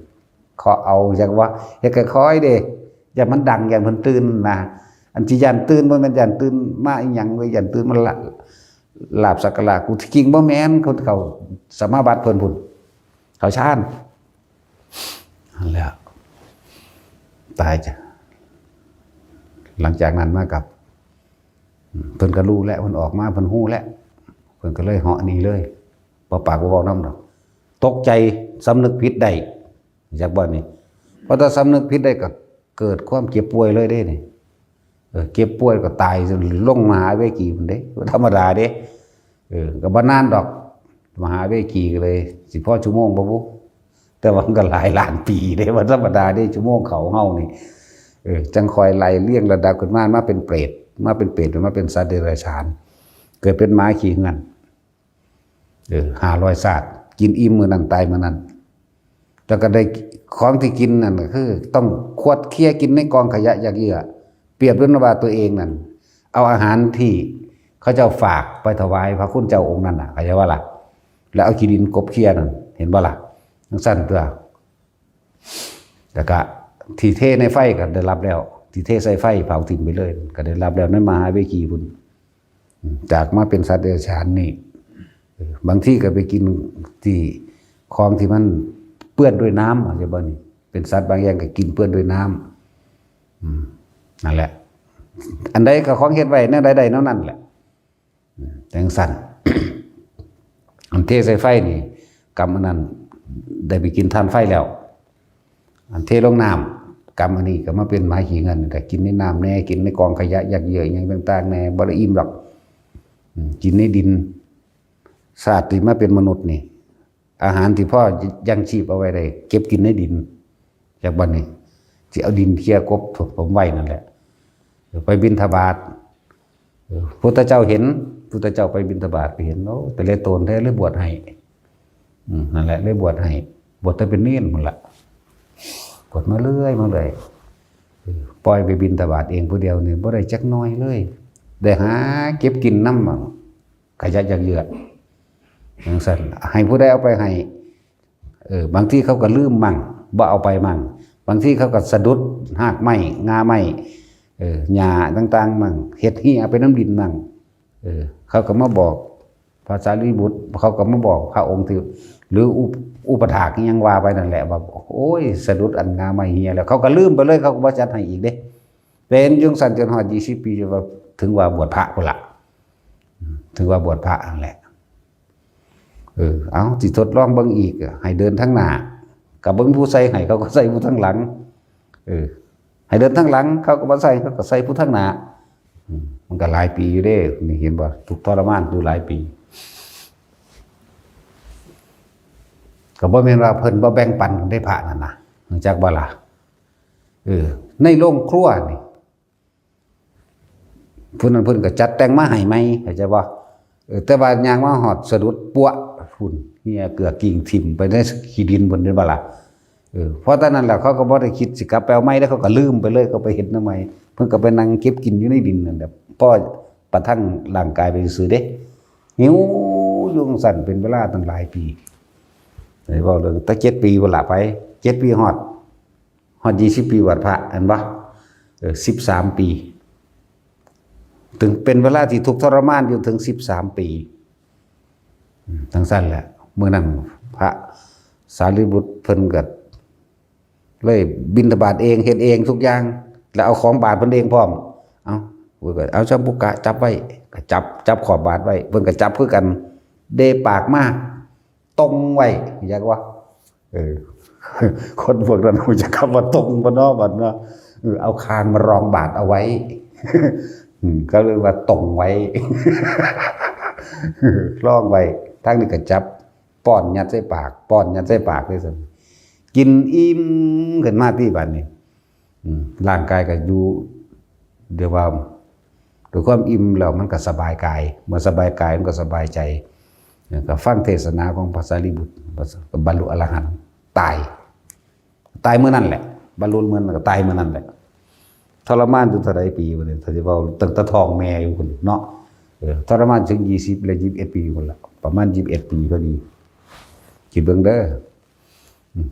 เคาะเอา จั่งว่า เฮ็ดค่อยๆเด้ ย่านมันดัง ย่านเพิ่นตื่นนะ อันที่ย่านตื่นบ่แม่นย่านตื่นมาอีหยังเว้ย ย่านตื่นมาละ ลาบสักการะ กูที่จริงบ่แม่น คนเข้าสมาบัติเพิ่นพุ้น เข้าฌาน นั่นแหละ ตายจ้ะ หลังจากนั้นมากับ เพิ่นก็รู้แล้ว เพิ่นออกมา เพิ่นฮู้แล้ว เพิ่นก็เลยเหาะหนีเลย บ่ปากบ่เว้านำดอก ตกใจ สำนึกผิดได้ จักบ่นี่ พอแต่สำนึกผิดได้ก็เกิดความเจ็บป่วยเลยเด้นี่ เออ เจ็บป่วยก็ตาย ลงมหาเวจีพุ้นเด้ บ่ธรรมดาเด้ เออ ก็บ่นานดอก มหาเวจีก็เลย สิพอชั่วโมงบ่บุ แต่ว่ามันก็หลายล้านปีเด้ บ่ธรรมดาเด้ ชั่วโมงเขาเฮานี่ เออ จั่งค่อยไล่เรียงระดับขึ้นมา มาเป็นเปรต มาเป็นเปรต มาเป็นสัตว์เดรัจฉาน เกิดเป็นหมาขี้เหื่อน เออ ห้าร้อยชาติ กินอิ่มมื้อนั้นตายมื้อนั้น แล้วก็ได้ของที่กินนั่นก็คือ ต้องขวดเคลียร์กินในกองขยะหยากเหยื่อ เปรียบด้วยว่าตัวเองนั่น เอาอาหารที่เขาเจ้าฝากไปถวายพระคุณเจ้าองค์นั้นน่ะ เข้าใจว่าล่ะ แล้วเอาขี้ดินกบเคลียร์นั่น เห็นบ่ล่ะ จั่งซั่นตัว แล้วก็ที่เทในไฟก็ได้รับแล้ว ที่เทใส่ไฟเผาทิ้งไปเลย ก็ได้รับแล้วในมหาเวจีพุ้น จากมาเป็นสัตว์เดรัจฉานนี่ เออ บางทีก็ไปกินที่ของที่มันเปื้อนด้วยน้ำ เข้าใจบ่นี่ เป็นสัตว์บางอย่างก็กินเปื้อนด้วยน้ำ อืม นั่นแหละ อันใดก็ของเฮ็ดไว้แนวใดได้แนวนั้นแหละ อืม จั่งซั่น อันเทใส่ไฟนี่ กรรมอันนั้น ได้ไปกินถ่านไฟแล้ว อันเทลงน้ำ กรรมอันนี้ก็มาเป็นหมาขี้เหื่อน แต่กินในน้ำแน่ กินในกองขยะหยากเหยื่อหยังต่างๆแน่ บ่ได้อิ่มดอก อืม กินในดิน ชาติที่มาเป็นมนุษย์นี่ อาหารที่พอยังชีพเอาไว้ได้ เก็บกินในดิน จากบัดนี้ สิเอาดินเคลียร์กบถมไว้นั่นแหละ ไปบิณฑบาต เออ พุทธเจ้าเห็น พุทธเจ้าไปบิณฑบาตไปเห็น โอ้ แต่ละตนแท้เลยบวชให้ อืม นั่นแหละ เลยบวชให้ บวชแต่เป็นเณรพุ้นละ บวชมาเรื่อยมาเรื่อย เออ ปล่อยไปบิณฑบาตเองผู้เดียวนี่ บ่ได้จักหน่อยเลย ได้หาเก็บกินนำ ขยะหยากเหยื่อ จั่งซั่น ให้ผู้ใดเอาไปให้ เออ บางทีเขาก็ลืมมั่ง บ่เอาไปมั่ง บางทีเขาก็สะดุดฮากไม้ ง่าไม้ เออ หญ้าต่างๆมั่ง เฮ็ดเหี่ยไปนำดินมั่ง เออ เขาก็มาบอกพระสารีบุตร เขาก็มาบอกพระองค์ที่ หรืออุป- อุปถากอิหยังว่าไปนั่นแหละ ว่า โอ้ย สะดุดอันง่าไม้เหี่ยแล้ว เขาก็ลืมไปเลย เขาก็บ่จัดให้อีกเด้ เป็นจั่งซั่นจนฮอดยี่สิบปี จนว่าถึงว่าบวชพระพุ้นละ อืม ถึงว่าบวชพระนั่นแหละ เออ เอา สิทดลองเบิ่งอีก ให้เดินทางหน้า ก็บ่มีผู้ใส่ให้ เขาก็ใส่ผู้ทางหลัง เออ ให้เดินทางหลัง เขาก็บ่ใส่ เขาก็ใส่ผู้ทางหน้า อืม มันก็หลายปีอยู่เด้ นี่เห็นบ่ ทุกข์ทรมานอยู่หลายปี ก็บ่แม่นว่าเพิ่นบ่แบ่งปันกันได้พระนั่นนะ รู้จักบ่ล่ะ เออ ในโรงครัวนี่ ผู้นั้นเพิ่นก็จัดแต่งมาให้ใหม่ เข้าใจบ่ เออ แต่ว่าย่างมาฮอดสะดุดปัวพุ้น เหี่ยเกือกกิ้งถิ่มไปในขี้ดินพุ้น เห็นบ่ล่ะ เออ เพราะตอนนั้นแหละเขาก็บ่ได้คิดสิกลับไปเอาใหม่ แล้วเขาก็ลืมไปเลย เขาไปเฮ็ดนำใหม่ เพิ่นก็ไปนั่งเก็บกินอยู่ในดินนั่นแหละ พอกระทั่งร่างกายไปซื่อๆเด้ หิวอยู่จั่งซั่นเป็นเวลาตั้งหลายปี ได้เว้าเรื่องแต่เจ็ดปีพุ้นละไป เจ็ดปีฮอด ฮอดยี่สิบปีบวชพระ เห็นบ่ เออ สิบสามปี ถึงเป็นเวลาที่ทุกข์ทรมานอยู่ถึงสิบสามปี อืม จั่งซั่นแหละ มื้อนั้นพระสารีบุตรเพิ่นก็เลยบิณฑบาตเอง เฮ็ดเองทุกอย่าง แล้วเอาของบาตรเพิ่นเองพร้อม เอา โอ้ย ก็เอา สาปุกะจับไว้ ก็จับ จับขอบบาตรไว้ เพิ่นก็จับคือกัน เดปากมา ตรงไว้ อยากว่า เออ เค คนพวกนั้นรู้จักคำว่าตรงบ่เนาะบัดเนาะ เออ เอาคางมารองบาตรเอาไว้ อืม ก็เลยว่าตรงไว้ รองไว้ ทางนี้ก็จับ ป้อนยัดใส่ปาก ป้อนยัดใส่ปากเลยซั่น กินอิ่มขึ้นมาติบัดนี้ อืม ร่างกายก็อยู่ เรียกว่า ด้วยความอิ่มแล้วมันก็สบายกาย เมื่อสบายกายมันก็สบายใจ แล้วก็ฟังเทศนาของพระสารีบุตร ก็บรรลุอรหันต์ ตาย ตายมื้อนั้นแหละ บรรลุมื้อนั้นก็ตายมื้อนั้นแหละ ทรมานอยู่เท่าใดปีวะเนี่ย ถ้าสิเว้าตั้งแต่ท้องแม่อยู่พุ้นเนาะ เออ ทรมานถึงยี่สิบและยี่สิบเอ็ดปีพุ้นละ ประมาณยี่สิบเอ็ดปีพอดี คิดเบิ่งเด้อ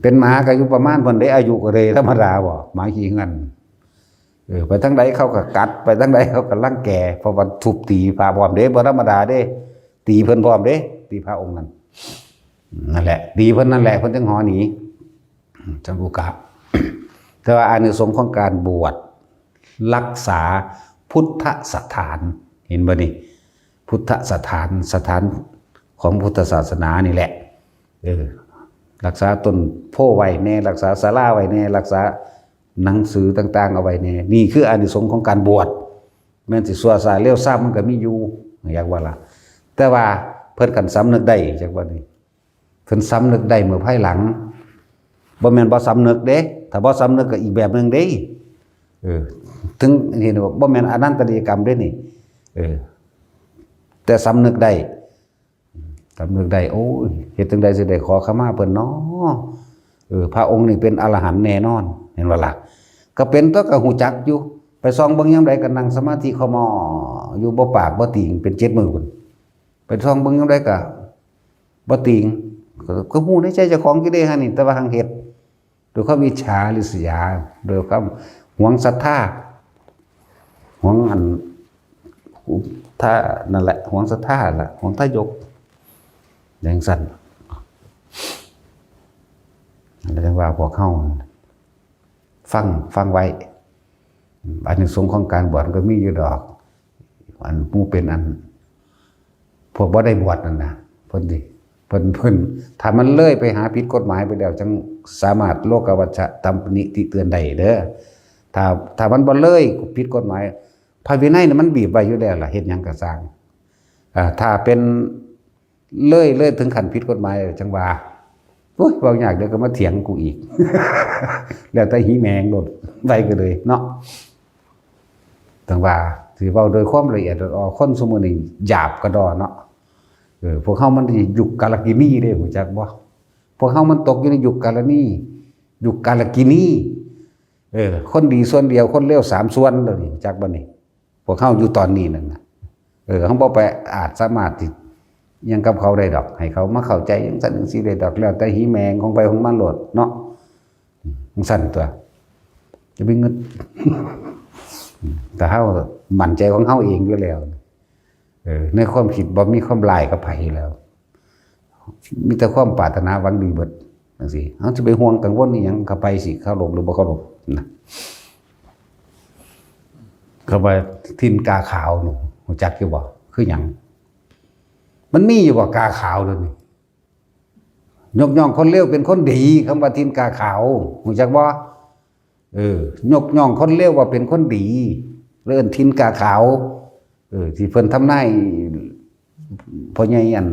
เป็นหมาก็อยู่ประมาณพุ้นเด้ อายุก็เลยธรรมดาบ่ หมาขี้เหื่อน เออ ไปทางใดเขาก็กัด ไปทางใดเขาก็รังแก เพราะว่าทุบตีพระพร้อมเด้ บ่ธรรมดาเด้ ตีเพิ่นพร้อมเด้ ตีพระองค์นั้น นั่นแหละ ตีเพิ่นนั่นแหละ เพิ่นจึงหอหนี จังอุกะ แต่ว่าอานิสงส์ของการบวช รักษาพุทธสถาน เห็นบ่นี่ พุทธสถาน สถานของพุทธศาสนานี่แหละ เออ รักษาต้นโพธิ์ไว้แน่ รักษาศาลาไว้แน่ รักษาหนังสือต่างๆเอาไว้แน่ นี่คืออานิสงส์ของการบวช แม่นสิชั่วซาเลวซามมันก็มีอยู่ อยากว่าล่ะ แต่ว่าเพิ่นคันสำนึกได้ จักว่านี่ เพิ่นสำนึกได้เมื่อภายหลัง บ่แม่นบ่สำนึกเด้ ถ้าบ่สำนึกก็อีกแบบหนึ่งเด้ เออ ถึงเห็นว่าบ่แม่นอนันตริยกรรมเด้นี่ เออ แต่สำนึกได้ สำนึกได้ โอ้ย เฮ็ดจั่งใดสิได้ขอขมาเพิ่นน้อ เออ พระองค์นี่เป็นอรหันต์แน่นอน เห็นบ่ล่ะ ก็เป็นตัวก็ฮู้จักอยู่ ไปส่องเบิ่งยามใดก็นั่งสมาธิขมออยู่ บ่ปากบ่ติง เป็นเจ็ดมื้อพุ้น ไปส่องเบิ่งยามใดก็บ่ติง ก็ ก็ฮู้ในใจเจ้าของอยู่เด้หั่นนี่ แต่ว่าหังเฮ็ด ด้วยความอิจฉาริษยา ด้วยความหวงศรัทธา หวงอัน ถ้านั่นแหละ หวงศรัทธาล่ะ หวงทายก จั่งซั้น แล้วจั่งว่าพวกเฮาฟัง ฟังไว้ อานิสงส์ของการบวชมันก็มีอยู่ดอก อันหมู่เป็นอัน พวกบ่ได้บวชนั่นนะ เพิ่นสิ เพิ่น เพิ่น ถ้ามันเลยไปหาผิดกฎหมายไปแล้ว จั่งสามารถโลกวัชชะตำหนิติเตือนได้เด้อ ถ้า ถ้ามันบ่เลยผิดกฎหมาย พระวินัยน่ะมันบีบไว้อยู่แล้วล่ะ เฮ็ดหยังก็ซ่าง อ่า ถ้าเป็นเลย เลยถึงขั้นผิดกฎหมาย จั่งว่า โอ้ย เว้ายาก เดี๋ยวก็มาเถียงกูอีก แล้วแต่หิแมงโลด ไว้ก็เลยเนาะ จั่งว่า สิเว้าโดยความละเอียดอ่อน คนซุมื้อนี้หยาบกระดอเนาะ เออ พวกเฮามันยุคกาลกินีเด้ รู้จักบ่ พวกเฮามันตกอยู่ในยุคกาลนี ยุคกาลกินี เออ คนดีส่วนเดียว คนเลวสามส่วน เดี๋ยวนี้ รู้จักบ่นี่ พวกเฮาอยู่ตอนนี้นั่นน่ะ เออ เฮาบ่ไปอาจสามารถที่หยังกับเขาได้ดอก ให้เขามาเข้าใจจั่งซั้นจั่งซี้ได้ดอก แล้วแต่หิแมงของไผของมันโลดเนาะ จั่งซั้นตั๊ว จะไปงึด แต่เฮามั่นใจของเฮาเองอยู่แล้ว เออ ในความคิดบ่มีความร้ายกับไผแล้ว มีแต่ความปรารถนาหวังดีเบิดจั่งซี้ เฮาสิไปห่วงกังวลอีหยัง เข้าไปสิเคารพหรือบ่เคารพนะ คำว่าถิ่นกาขาวนี่ รู้จักอยู่บ่ คือหยัง มันมีอยู่บ่ กาขาวเดี๋ยวนี้ ยกย่องคนเลวเป็นคนดี คำว่าถิ่นกาขาว รู้จักบ่ เออ ยกย่องคนเลวว่าเป็นคนดี เอิ้นถิ่นกาขาว เออ ที่เพิ่นทำนาย พ่อใหญ่อัน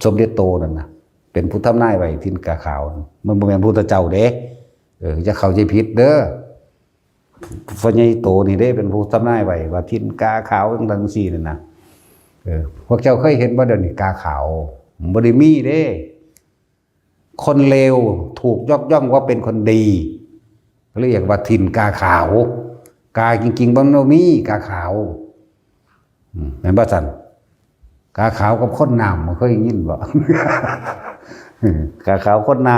สมเด็จโตนั่นน่ะ เป็นผู้ทำนายไว้ถิ่นกาขาว มันบ่แม่นพระพุทธเจ้าเด้ เออ อย่าเข้าใจผิดเด้อ พ่อใหญ่โตนี่เด้ เป็นผู้ทำนายไว้ว่าถิ่นกาขาวจั่งซี้นั่นน่ะ เออ พวกเจ้าเคยเห็นบ่เดี๋ยวนี้กาขาว บ่ได้มีเด้ คนเลวถูกยกย่องว่าเป็นคนดี เรียกว่าถิ่นกาขาว กาจริงๆ มันบ่มีกาขาว อืม แม่นบ่ซั่น กาขาวกับคนน้ำ บ่เคยยินบ่ กาขาวคนน้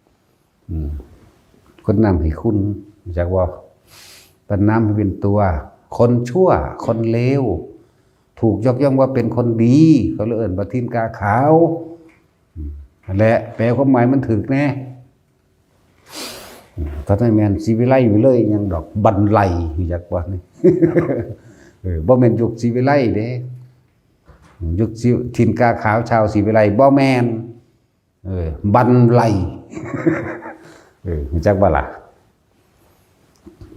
ำ อืม คนน้ำให้คุณ รู้จักบ่ เป็นน้ำให้เป็นตัว คนชั่ว คนเลว ถูกยกย่องว่าเป็นคนดี เขาเลยเอิ้นว่าถิ่นกาขาว อืม นั่นแหละ แปลความหมายมันถูกแน่ อืม ถ้าได้แม่นสิวิไลอยู่เลย ยังดอกบันไล รู้จักบ่นี่ เออ บ่แม่นยุคสิวิไลเด้ ยุคสิ ถิ่นกาขาวชาวสิวิไล บ่แม่น เออ บันไล เออ รู้จักบ่ล่ะ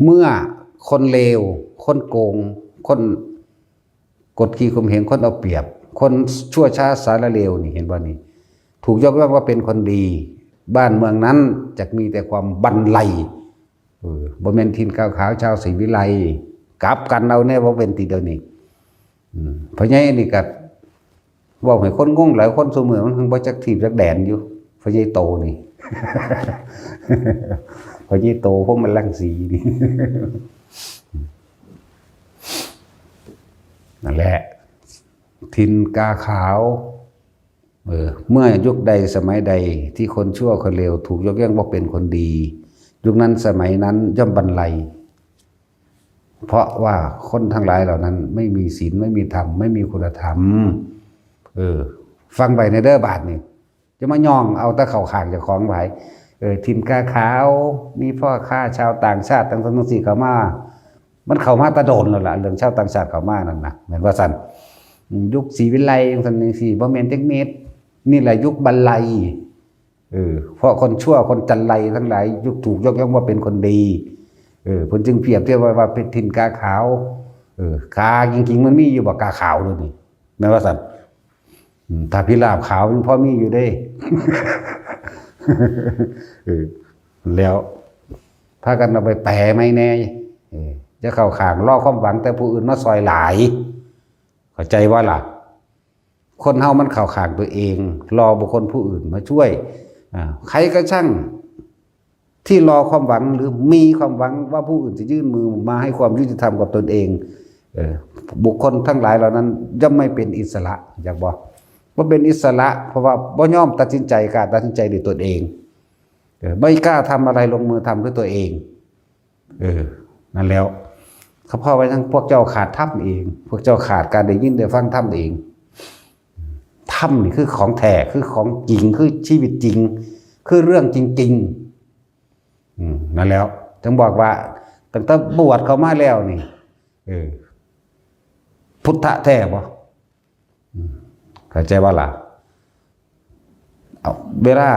เมื่อคนเลว คนโกง คนกดขี่ข่มเหง คนเอาเปรียบ คนชั่วช้าสารเลวนี่ เห็นบ่นี่ ถูกยกย่องว่าเป็นคนดี บ้านเมืองนั้นจะมีแต่ความบันไล เออ บ่แม่นถิ่นกาขาวชาวศรีวิไล กลับกันเอาแน่ว่าเป็นทีเดียวนี่ อืม พ่อใหญ่นี่ก็เว้าให้คนงงหลายคน ซุมื้อมันยังบ่จักทีบจักแดนอยู่ พ่อใหญ่โตนี่ พ่อใหญ่โตพรหมรังสีนี่ นั่นแหละ ถิ่นกาขาว เออ เมื่อยุคใดสมัยใดที่คนชั่วคนเลวถูกยกย่องว่าเป็นคนดี ยุคนั้นสมัยนั้นย่อมบันไล เพราะว่าคนทั้งหลายเหล่านั้นไม่มีศีล ไม่มีธรรม ไม่มีคุณธรรม เออ ฟังไว้ในเด้อบาดนี่ จะมาย่องเอาแต่เข้าข้างเจ้าของไว้ เออ ถิ่นกาขาว มีพ่อค้าชาวต่างชาติต่างๆ จังซี่เข้ามา มันเข้ามาแต่โดนแล้วล่ะ เรื่องชาวต่างชาติเข้ามานั่นนะ แม่นว่าซั่น อืม ยุคศรีวิไลจังซั่นจังซี่ บ่แม่นจักเม็ด นี่แหละยุคบันไล เออ เพราะคนชั่วคนจันไรทั้งหลาย ยุคถูกยกย่องว่าเป็นคนดี เออ เพิ่นจึงเปรียบเทียบไว้ว่าเป็นถิ่นกาขาว เออ กาจริงๆ มันมีอยู่บ่กาขาวเดี๋ยวนี้ แม่นว่าซั่น อืม ถ้าพิราบขาวยังพอมีอยู่เด้ เออ แล้วพากันเอาไปแปลใหม่แน่ เออ อย่าเข้าข้าง รอความหวังแต่ผู้อื่นมาซอยหลาย เข้าใจบ่ล่ะ คนเฮามันเข้าข้างตัวเอง รอบุคคลผู้อื่นมาช่วย อ่า ใครก็ช่าง ที่รอความหวังหรือมีความหวังว่าผู้อื่นจะยื่นมือมาให้ความยุติธรรมกับตนเอง เออ บุคคลทั้งหลายเหล่านั้นย่อมไม่เป็นอิสระ อยากบอกว่าเป็นอิสระ เพราะว่าบ่ยอมตัดสินใจ กล้าตัดสินใจด้วยตนเอง เออ ไม่กล้าทำอะไร ลงมือทำด้วยตัวเอง เออ นั่นแล้ว เขาพ่อว่าจั่ง พวกเจ้าขาดธรรมเอง พวกเจ้าขาดการได้ยินได้ฟังธรรมเอง ธรรมนี่คือของแท้ คือของจริง คือชีวิตจริง คือเรื่องจริงๆ อืม นั่นแล้ว จึงบอกว่า ตั้งแต่บวชเข้ามาแล้วนี่ เออ พุทธะแท้บ่ อืม เข้าใจบ่ล่ะ เอา เวลา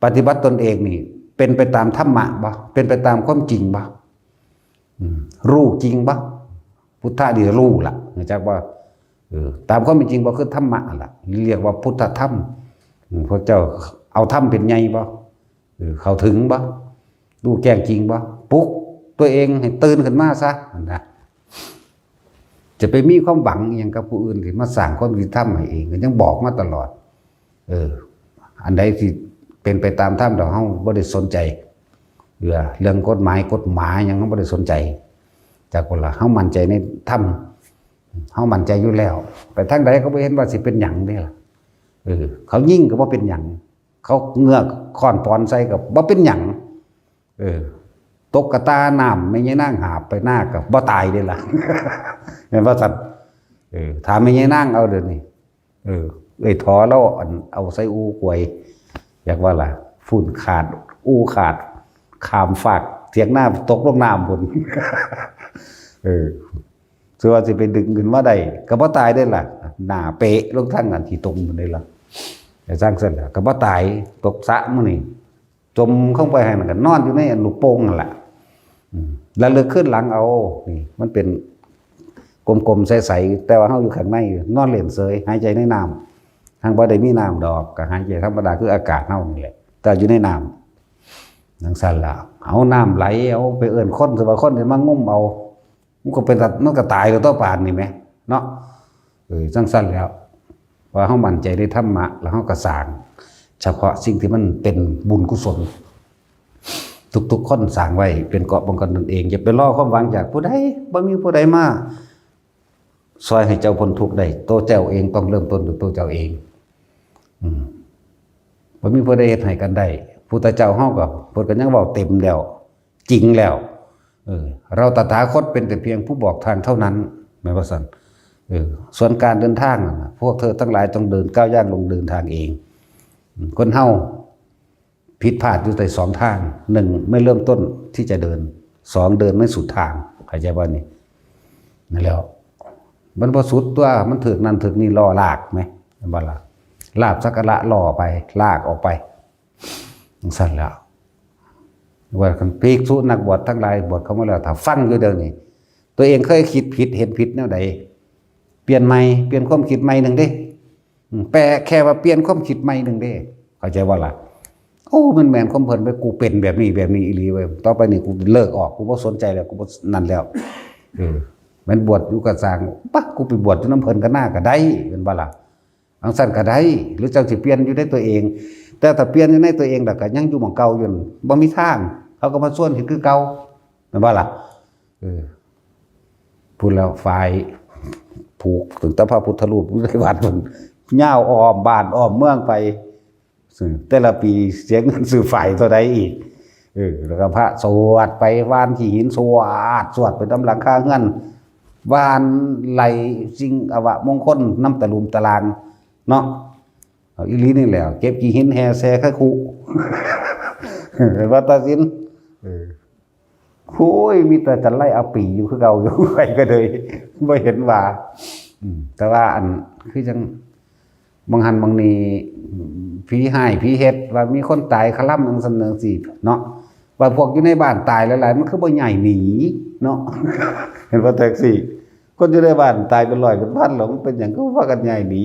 ปฏิบัติตนเองนี่ เป็นไปตามธรรมะบ่ เป็นไปตามความจริงบ่ อืม รู้จริงบ่ พุทธะนี่รู้ล่ะ รู้จักบ่ เออ ตามความเป็นจริงบ่ คือธรรมะนั่นล่ะ เรียกว่าพุทธธรรม อืม พวกเจ้าเอาธรรมเป็นใหญ่บ่ เออ เข้าถึงบ่ รู้แจ้งจริงบ่ ปลุกตัวเองให้ตื่นขึ้นมาซะ นะ จะไปมีความหวังอิหยังกับผู้อื่นที่มาสร้างความยุติธรรมให้เอง ก็ยังบอกมาตลอด เออ อันใดที่เป็นไปตามธรรม เฮาบ่ได้สนใจ เรื่อง เรื่องกฎหมาย กฎหมายหยัง เฮาบ่ได้สนใจ จักบ่ล่ะ เฮามั่นใจในธรรม เฮามั่นใจอยู่แล้ว ไปทางใดก็บ่เห็นว่าสิเป็นหยังเด้ล่ะ เออ เขายิงก็บ่เป็นหยัง เขาเงือกค้อนปอนใส่ก็บ่เป็นหยัง เออ ตกกะตาน้ำ แม่ยายนางหาบไปนาก็บ่ตายเด้ล่ะ แม่นว่าซั่น เออ ถามแม่ยายนางเอาเดี๋ยวนี้ เออ เอ้ยถอลาวอันเอาใส่อูกวย อยากว่าล่ะ funnขาด อูขาด ข้ามฟากเถียงนาตกลงน้ำพุ้น เออ ถือว่าสิไปดึงขึ้นมาได้ ก็บ่ตายเด้ล่ะ หน้าเปะลงทางอันขี้ตมพุ้นเด้ล่ะ แต่จั่งซั่นล่ะ ก็บ่ตาย ตกสระมื้อนี้ จมลงไปหั่นก็นอนอยู่ในอันลูกโป่งนั่นล่ะ อืม ระลึกคืนหลังเอา นี่ มันเป็นกลมๆใสๆ แต่ว่าเฮาอยู่ข้างใน นอนเล่นเสย หายใจในน้ำ หากบ่ได้มีน้ำดอก ก็หายใจธรรมดาคืออากาศเฮานี่แหละ แต่อยู่ในน้ำ จั่งซั่นล่ะ เอาน้ำไหล เอาไปเอิ้นคน สิว่าคนสิมางมเอา มันก็เป็นสัตว์ มันก็ตายแล้วตัวปานนี่แหม เนาะ เออ จั่งซั่นแล้ว ว่าเฮามั่นใจในธรรมะ แล้วเฮาก็สร้าง เฉพาะสิ่งที่มันเป็นบุญกุศล ทุกๆคนสร้างไว้เป็นเกราะป้องกันตนเอง อย่าไปรอความหวังจากผู้ใด บ่มีผู้ใดมาซอยให้เจ้าพ้นทุกข์ได้ ตัวเจ้าเองต้องเริ่มต้นด้วยตัวเจ้าเอง อืม บ่มีผู้ใดเฮ็ดให้กันได้ พุทธเจ้าเฮาก็ เพิ่นก็ยังเว้าเต็มแล้ว จริงแล้ว เออ เราตถาคตเป็นแต่เพียงผู้บอกทางเท่านั้น แม่นว่าซั่น เออ ส่วนการเดินทางนั่นน่ะ พวกเธอทั้งหลายต้องเดินก้าวย่างลงเดินทางเอง อืม คนเฮาผิดพลาดอยู่แต่สองทาง หนึ่ง ไม่เริ่มต้นที่จะเดิน สอง เดินไม่สุดทาง เข้าใจบ่นี่ นั่นแหล้ว มันบ่สุดตัว มันถืกนั่นถืกนี่ล้อลากแหม แม่นบ่ล่ะ ลาภสักการะล่อไป ลากออกไปจั่งซั่นแหล้ว ว่าคันภิกษุนักบวชทั้งหลายบวชเข้ามาแล้ว ถ้าฟังอยู่เดี๋ยวนี้ ตัวเองเคยคิดผิดเห็นผิดแนวใด เปลี่ยนใหม่ เปลี่ยนความคิดใหม่หนึ่งเด้ อืม แปลแค่ว่าเปลี่ยนความคิดใหม่หนึ่งเด้ เข้าใจบ่ล่ะ โอ้ มันแม่นความเพิ่นไป กูเป็นแบบนี้แบบนี้อีหลีเว้ย ต่อไปนี่กูเลิกออก กูบ่สนใจแล้ว กูบ่นั่นแล้ว เออ แม่นบวชอยู่กะซ่าง ปะ กูไปบวชอยู่นำเพิ่นกะหน้ากะได้ แม่นบ่ล่ะ จั่งซั่นกะได้ หรือเจ้าสิเปลี่ยนอยู่ในตัวเอง แต่ถ้าเปลี่ยนอยู่ในตัวเองแล้วกะยังอยู่หม่องเก่าอยู่นั่น บ่มีทาง เขากะมาชวนเฮ็ดคือเก่า แม่นบ่ล่ะ เออ พู้นแล้ว ฝายผูกตั้งแต่พระพุทธรูปอยู่ในวัดพู้น ยาวอ้อมบ้านอ้อมเมืองไป แต่ละปีเสียเงินซื้อฝายเท่าใดอีก เออ แล้วกะพระสวดไป หว่านขี้หิน สวด สวดไปตามหลังคาเฮือน หว่านไล่สิ่งอวมงคลนำตะลุมตะลางเนาะ เอาอีหลีนี่แหละ เก็บขี้หินแห่แซ่ไข่คุ เห็นว่าตัดสิน เออ โอ้ย มีแต่จันไรอาปีอยู่คือเก่าอยู่ ไปกะเลย บ่เห็นว่า อืม แต่ว่าอัน คือจั่ง บางหันบางนี่ ผีฮ้ายผีเฮ็ด ว่ามีคนตายคะลำจั่งซั่นจั่งซี้เนาะ ว่าพวกอยู่ในบ้านตายหลายๆ มันคือบ่ย้ายหนีเนาะ เห็นว่าจั่งซี้ คนอยู่ในบ้านตายเป็นร้อยเป็นพันแล้ว มันเป็นหยังคือพากันย้ายหนี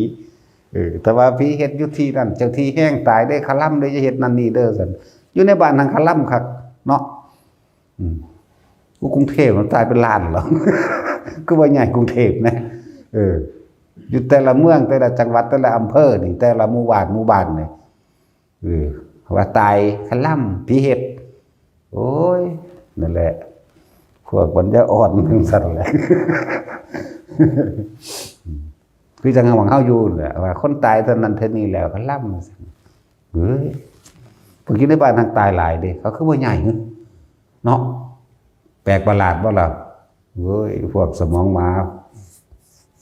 เออ แต่ว่าผีเฮ็ดอยู่ที่นั่น เจ้าที่แฮงตายเด้ คะลำเด้ อย่าเฮ็ดนั่นนี่เด้อซั่น อยู่ในบ้านหั้นคะลำคักเนาะ อืม อยู่กรุงเทพฯมันตายเป็นล้านแล้ว คือว่าย้ายกรุงเทพฯนะ เออ อยู่แต่ละเมือง แต่ละจังหวัด แต่ละอำเภอนี่ แต่ละหมู่บ้าน หมู่บ้านนี่ เออ ว่าตายคะลำ ผีเฮ็ด โอ้ย นั่นแหละ พวกปัญญาอ่อนจั่งซั่นแหละ คือจั่งหม่องเฮาอยู่นั่นแหละ ว่าคนตายเท่านั้นเท่านี้แล้วคะลำ เฮ้ย พวกอยู่ในบ้านหั้นตายหลายเด้ เขาคือบ่ย้ายหึ เนาะ แปลกประหลาดบ่ล่ะ เฮ้ย พวกสมองหมา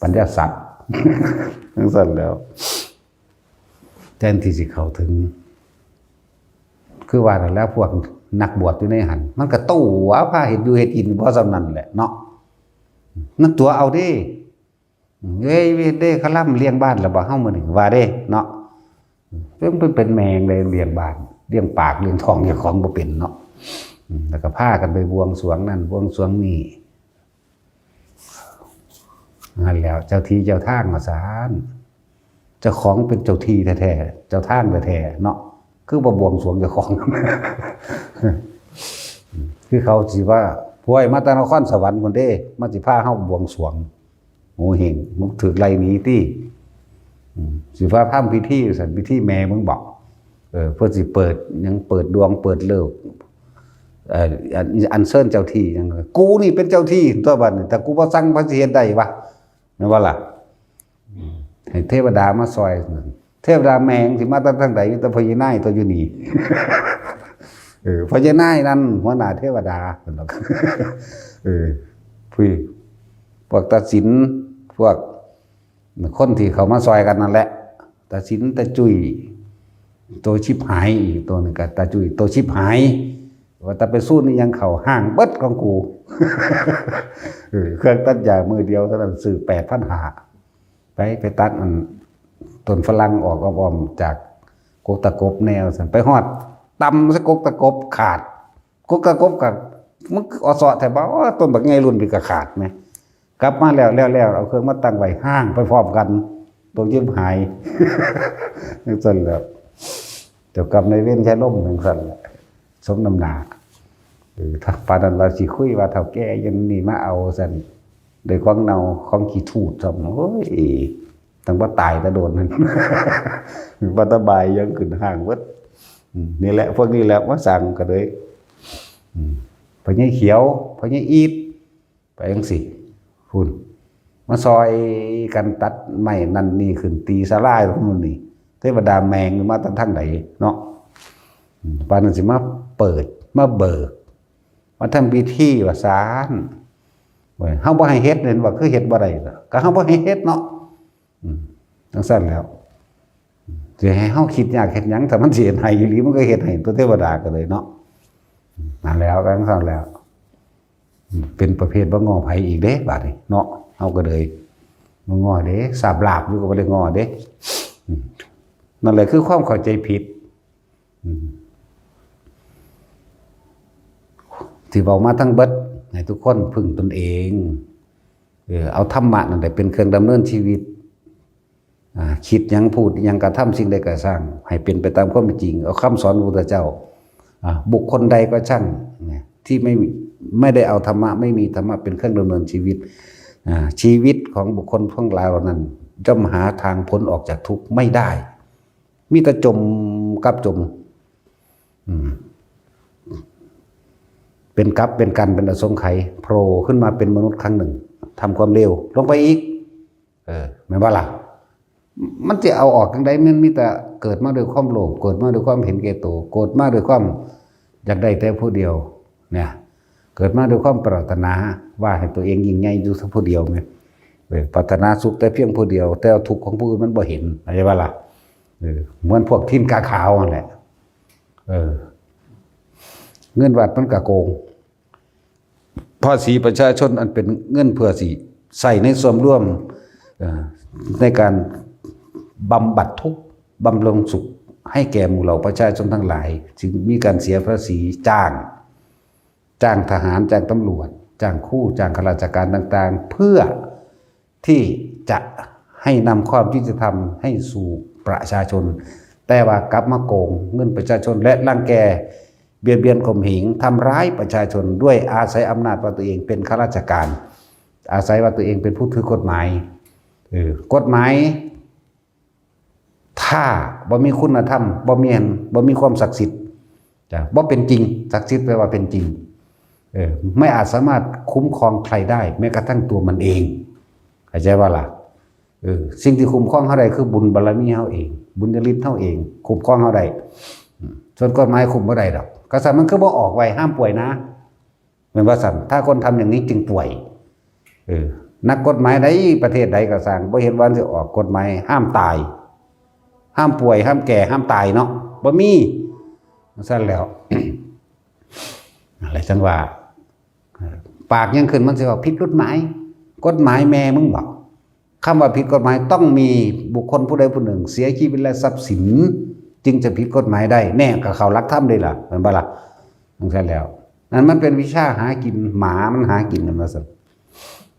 ปัญญาสัตว์ จั่งซั่นแล้ว แทนที่สิเข้าถึง คือว่านั่นแหละ พวกนักบวชอยู่ในหั้น มันกะตั๋วพาเฮ็ดอยู่เฮ็ดกิน บ่ส่ำนั้นแหละเนาะ มันตั๋วเอาเด้ เอ้ย เฮ็ดเด้ คะลำเลี้ยงบ้านแล้วบ่เฮามื้อนี้ ว่าเด้เนาะ เพิ่นเป็นแม่งเลย เลี้ยงบ้าน เลี้ยงปากเลี้ยงท้องเจ้าของบ่เป็นเนาะ อืม แล้วกะพากันไปบวงสรวงนั่นบวงสรวงนี่ นั่นแหล้ว เจ้าที่เจ้าทางว่าซั่น เจ้าของเป็นเจ้าที่แท้ๆ เจ้าทางแท้ๆ เนาะ คือบ่บวงสรวงเจ้าของ คือเขาสิว่า ห้วย มาแต่นครสวรรค์พุ้นเด้ มาสิพาเฮาบวงสรวง โงเห้ง มึงถืกไล่หนีติ อืม สิพาทำพิธี ซั่น พิธีแม่มึงบอก เออ เพิ่นสิเปิดหยัง เปิดดวง เปิดฤกษ์ เอ่อ อัน อัญเชิญเจ้าที่หยัง กูนี่เป็นเจ้าที่ตั๊วบัดนี้ ถ้ากูบ่สั่ง ไผสิเฮ็ดได้วะ แม่นบ่ล่ะ อืม ให้เทวดามาซ่อยนั่น เทวดาแม่งสิมาแต่ทางใด มีแต่พญานายตั๊วอยู่นี่ เออ พญานายนั่นหัวหน้าเทวดา เพิ่นดอก เออ พี่ พวกตาสิน พวก คนที่เข้ามาซ่อยกันนั่นแหละ ตาสิน ตาจุ้ย โตชิบหาย อีกโตหนึ่งกะตาจุ้ย โตชิบหาย ว่าแต่ไปซูนอีหยังเข้าห้างเบิดของกู เออ เครื่องตัดหญ้ามือเดียวเท่านั้น ซื้อแปดพันห้า ไป ไปตัดอัน ต้นฝรั่งออกอ้อมๆ จากกกตะกบแนวซั่น ไปฮอด ตำใส่กกตะกบขาด กกตะกบกะ มันออเซาะแท้บ่ ต้นบักใหญ่รุ่นนี้กะขาดแหม กลับมาแล้ว แล้ว แล้ว เอาเครื่องมาตั้งไว้ ห้างไปพร้อมกัน โตชิบหาย จั่งซั่นแหล้ว เจ้ากรรมนายเวรใช้ลมจั่งซั่นแหละ สมน้ำหน้า เออ ถ้าปานนั้นว่าสิคุยว่าเฒ่าแก่ยังนี่มาเอาซั่น ได้ของเน่าของขี้ทูดซ้ำ โอ้ย ตั้งว่าตายแต่โดนนั่น ว่าแตะบายยังขึ้นห้างเบิด อืม นี่แหละ พวกนี้แหละมาสั่งกะเลย อืม พญาเขียว พญาอีด ไปจั่งซี้ พุ้น มาซ่อยกันตัดไม้นั่นนี่ขึ้น ตีศาลาตรงนู้นนี่ เทวดาแม่งมาแต่ทางใดเนาะ อืม ปานนั้นสิมาเปิด มาเบิก มาทำพิธีว่าซั่น เว้ย เฮาบ่ให้เฮ็ด เห็นว่าคือเฮ็ดบ่ได้ล่ะ กะเฮาบ่ให้เฮ็ดเนาะ อืม จั่งซั่นแหล้ว สิให้เฮาคิดยากเฮ็ดหยัง ถ้ามันสิเฮ็ดให้อีหลี มันกะเฮ็ดให้ตั๊ว เทวดากะเลยเนาะ อืม นั่นแหล้ว จั่งซั่นแหล้ว อืม เป็นประเภทบ่ง้อไผอีกเด้ บาดนี้เนาะ เฮากะเลยบ่ง้อเด้ สาบลาบอยู่กะบ่ได้ง้อเด้ อืม นั่นแหละคือความเข้าใจผิด อืม ที่เว้ามาทั้งเบิด ให้ทุกคนพึ่งตนเอง เออ เอาธรรมะนั่นแหละเป็นเครื่องดำเนินชีวิต อ่า คิดหยังพูดหยังกระทำสิ่งใดก็ช่าง ให้เป็นไปตามความเป็นจริง เอาคำสอนพระพุทธเจ้า อ่า บุคคลใดก็ช่าง นะ ที่ไม่มี ไม่ได้เอาธรรมะ ไม่มีธรรมะเป็นเครื่องดำเนินชีวิต อ่า ชีวิตของบุคคลทั้งหลายเหล่านั้น ย่อมหาทางพ้นออกจากทุกข์ไม่ได้ มีแต่จมกับจม อืม เป็นกับเป็นกัน เป็นอสงไขย โผล่ขึ้นมาเป็นมนุษย์ครั้งหนึ่ง ทำความเลว ลงไปอีก เออ แม่นบ่ล่ะ มันจะเอาออกจังใด มันมีแต่เกิดมาด้วยความโลภ เกิดมาด้วยความเห็นแก่ตัว เกิดมาด้วยความอยากได้แต่ผู้เดียว เนี่ย เกิดมาด้วยความปรารถนาว่าให้ตัวเองยิ่งใหญ่อยู่แต่ผู้เดียวไง เออ ปรารถนาสุขแต่เพียงผู้เดียว แต่ทุกข์ของผู้อื่นมันบ่เห็น เข้าใจบ่ล่ะ เออ เหมือนพวกทีนกาขาวนั่นแหละ เออ เงินวัดมันก็โกง ภาษีประชาชนอันเป็นเงินเพื่อสิใช้ในส่วนรวม เอ่อ ในการบำบัดทุกข์ บำรุงสุข ให้แก่หมู่เหล่าประชาชนทั้งหลาย จึงมีการเสียภาษีจ้าง จ้างทหาร จ้างตำรวจ จ้างครู จ้างข้าราชการต่างๆ เพื่อที่จะให้นำความยุติธรรมให้สู่ประชาชน แต่ว่ากลับมาโกงเงินประชาชน และรังแก เบียดเบียนข่มเหง ทำร้ายประชาชน ด้วยอาศัยอำนาจว่าตัวเองเป็นข้าราชการ อาศัยว่าตัวเองเป็นผู้ถือกฎหมาย เออ กฎหมาย ถ้าบ่มีคุณธรรม บ่มีอัน บ่มีความศักดิ์สิทธิ์ จ้ะ บ่เป็นจริง ศักดิ์สิทธิ์แปลว่าเป็นจริง เออ ไม่อาจสามารถคุ้มครองใครได้ แม้กระทั่งตัวมันเอง เข้าใจบ่ล่ะ เออ สิ่งที่คุ้มครองเฮาได้คือบุญบารมีเฮาเอง บุญญาฤทธิ์เฮาเอง คุ้มครองเฮาได้ อืม ส่วนกฎหมายคุ้มบ่ได้ดอก กษัตริย์มันคือบ่ออกไว้ ห้ามป่วยนะ แม่นว่าซั่น ถ้าคนทำอย่างนี้จึงป่วย เออ นักกฎหมายใดประเทศใดก็ซ่าง บ่เห็นว่าสิออกกฎหมายห้ามตาย ห้ามป่วย ห้ามแก่ ห้ามตายเนาะ บ่มี ซั่นแล้ว อะไรจังว่า ปากยังขึ้นมันสิว่าผิดกฎหมาย กฎหมายแม่มึงบ่ คำว่าผิดกฎหมายต้องมีบุคคลผู้ใดผู้หนึ่งเสียชีวิตและทรัพย์สิน จึงจะผิดกฎหมายได้ แน่ก็เข้าหลักธรรมเด้ล่ะ แม่นบ่ล่ะ จังซั่นแล้ว นั่นมันเป็นวิชาหากิน หมามันหากิน นั่นว่าซั่น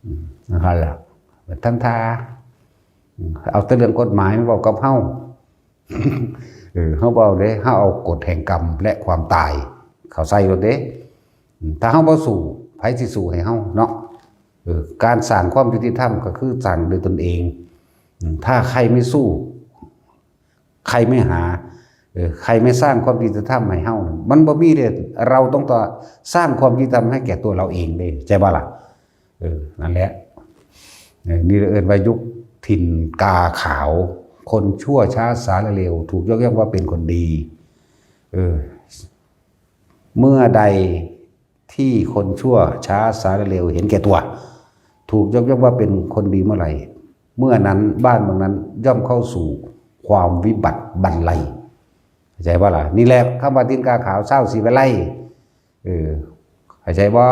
อืม นั่นแหละ ทั้งท่า อืม เอาแต่เรื่องกฎหมายมาเว้ากับเฮา เออ เฮาเว้าเด้ เฮาเอากฎแห่งกรรมและความตายเข้าใส่โลดเด้ อืม ถ้าเฮาบ่สู้ ไผสิสู้ให้เฮาเนาะ เออ การสร้างความยุติธรรมก็คือสร้างด้วยตนเอง อืม ถ้าใครไม่สู้ ใครไม่หา เออ ใครไม่สร้างความยุติธรรมให้เฮา มันบ่มีเด้ เราต้องต่อ สร้างความยุติธรรมให้แก่ตัวเราเองเด้ ใช่บ่ล่ะ เออ นั่นแหละ เออ นี่เอิ้นว่ายุคถิ่นกาขาว คนชั่วช้าสารเลว ถูกยกย่องว่าเป็นคนดี เออ เมื่อใดที่คนชั่วช้าสารเลวเห็นแก่ตัว ถูกยกย่องว่าเป็นคนดีเมื่อไหร่ เมื่อนั้นบ้านเมืองนั้นย่อมเข้าสู่ความวิบัติบันไล เข้าใจบ่ล่ะ นี่แหละคำว่าถิ่นกาขาว เศร้าสีวิไล เออ เข้าใจบ่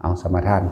เอาสมาทาน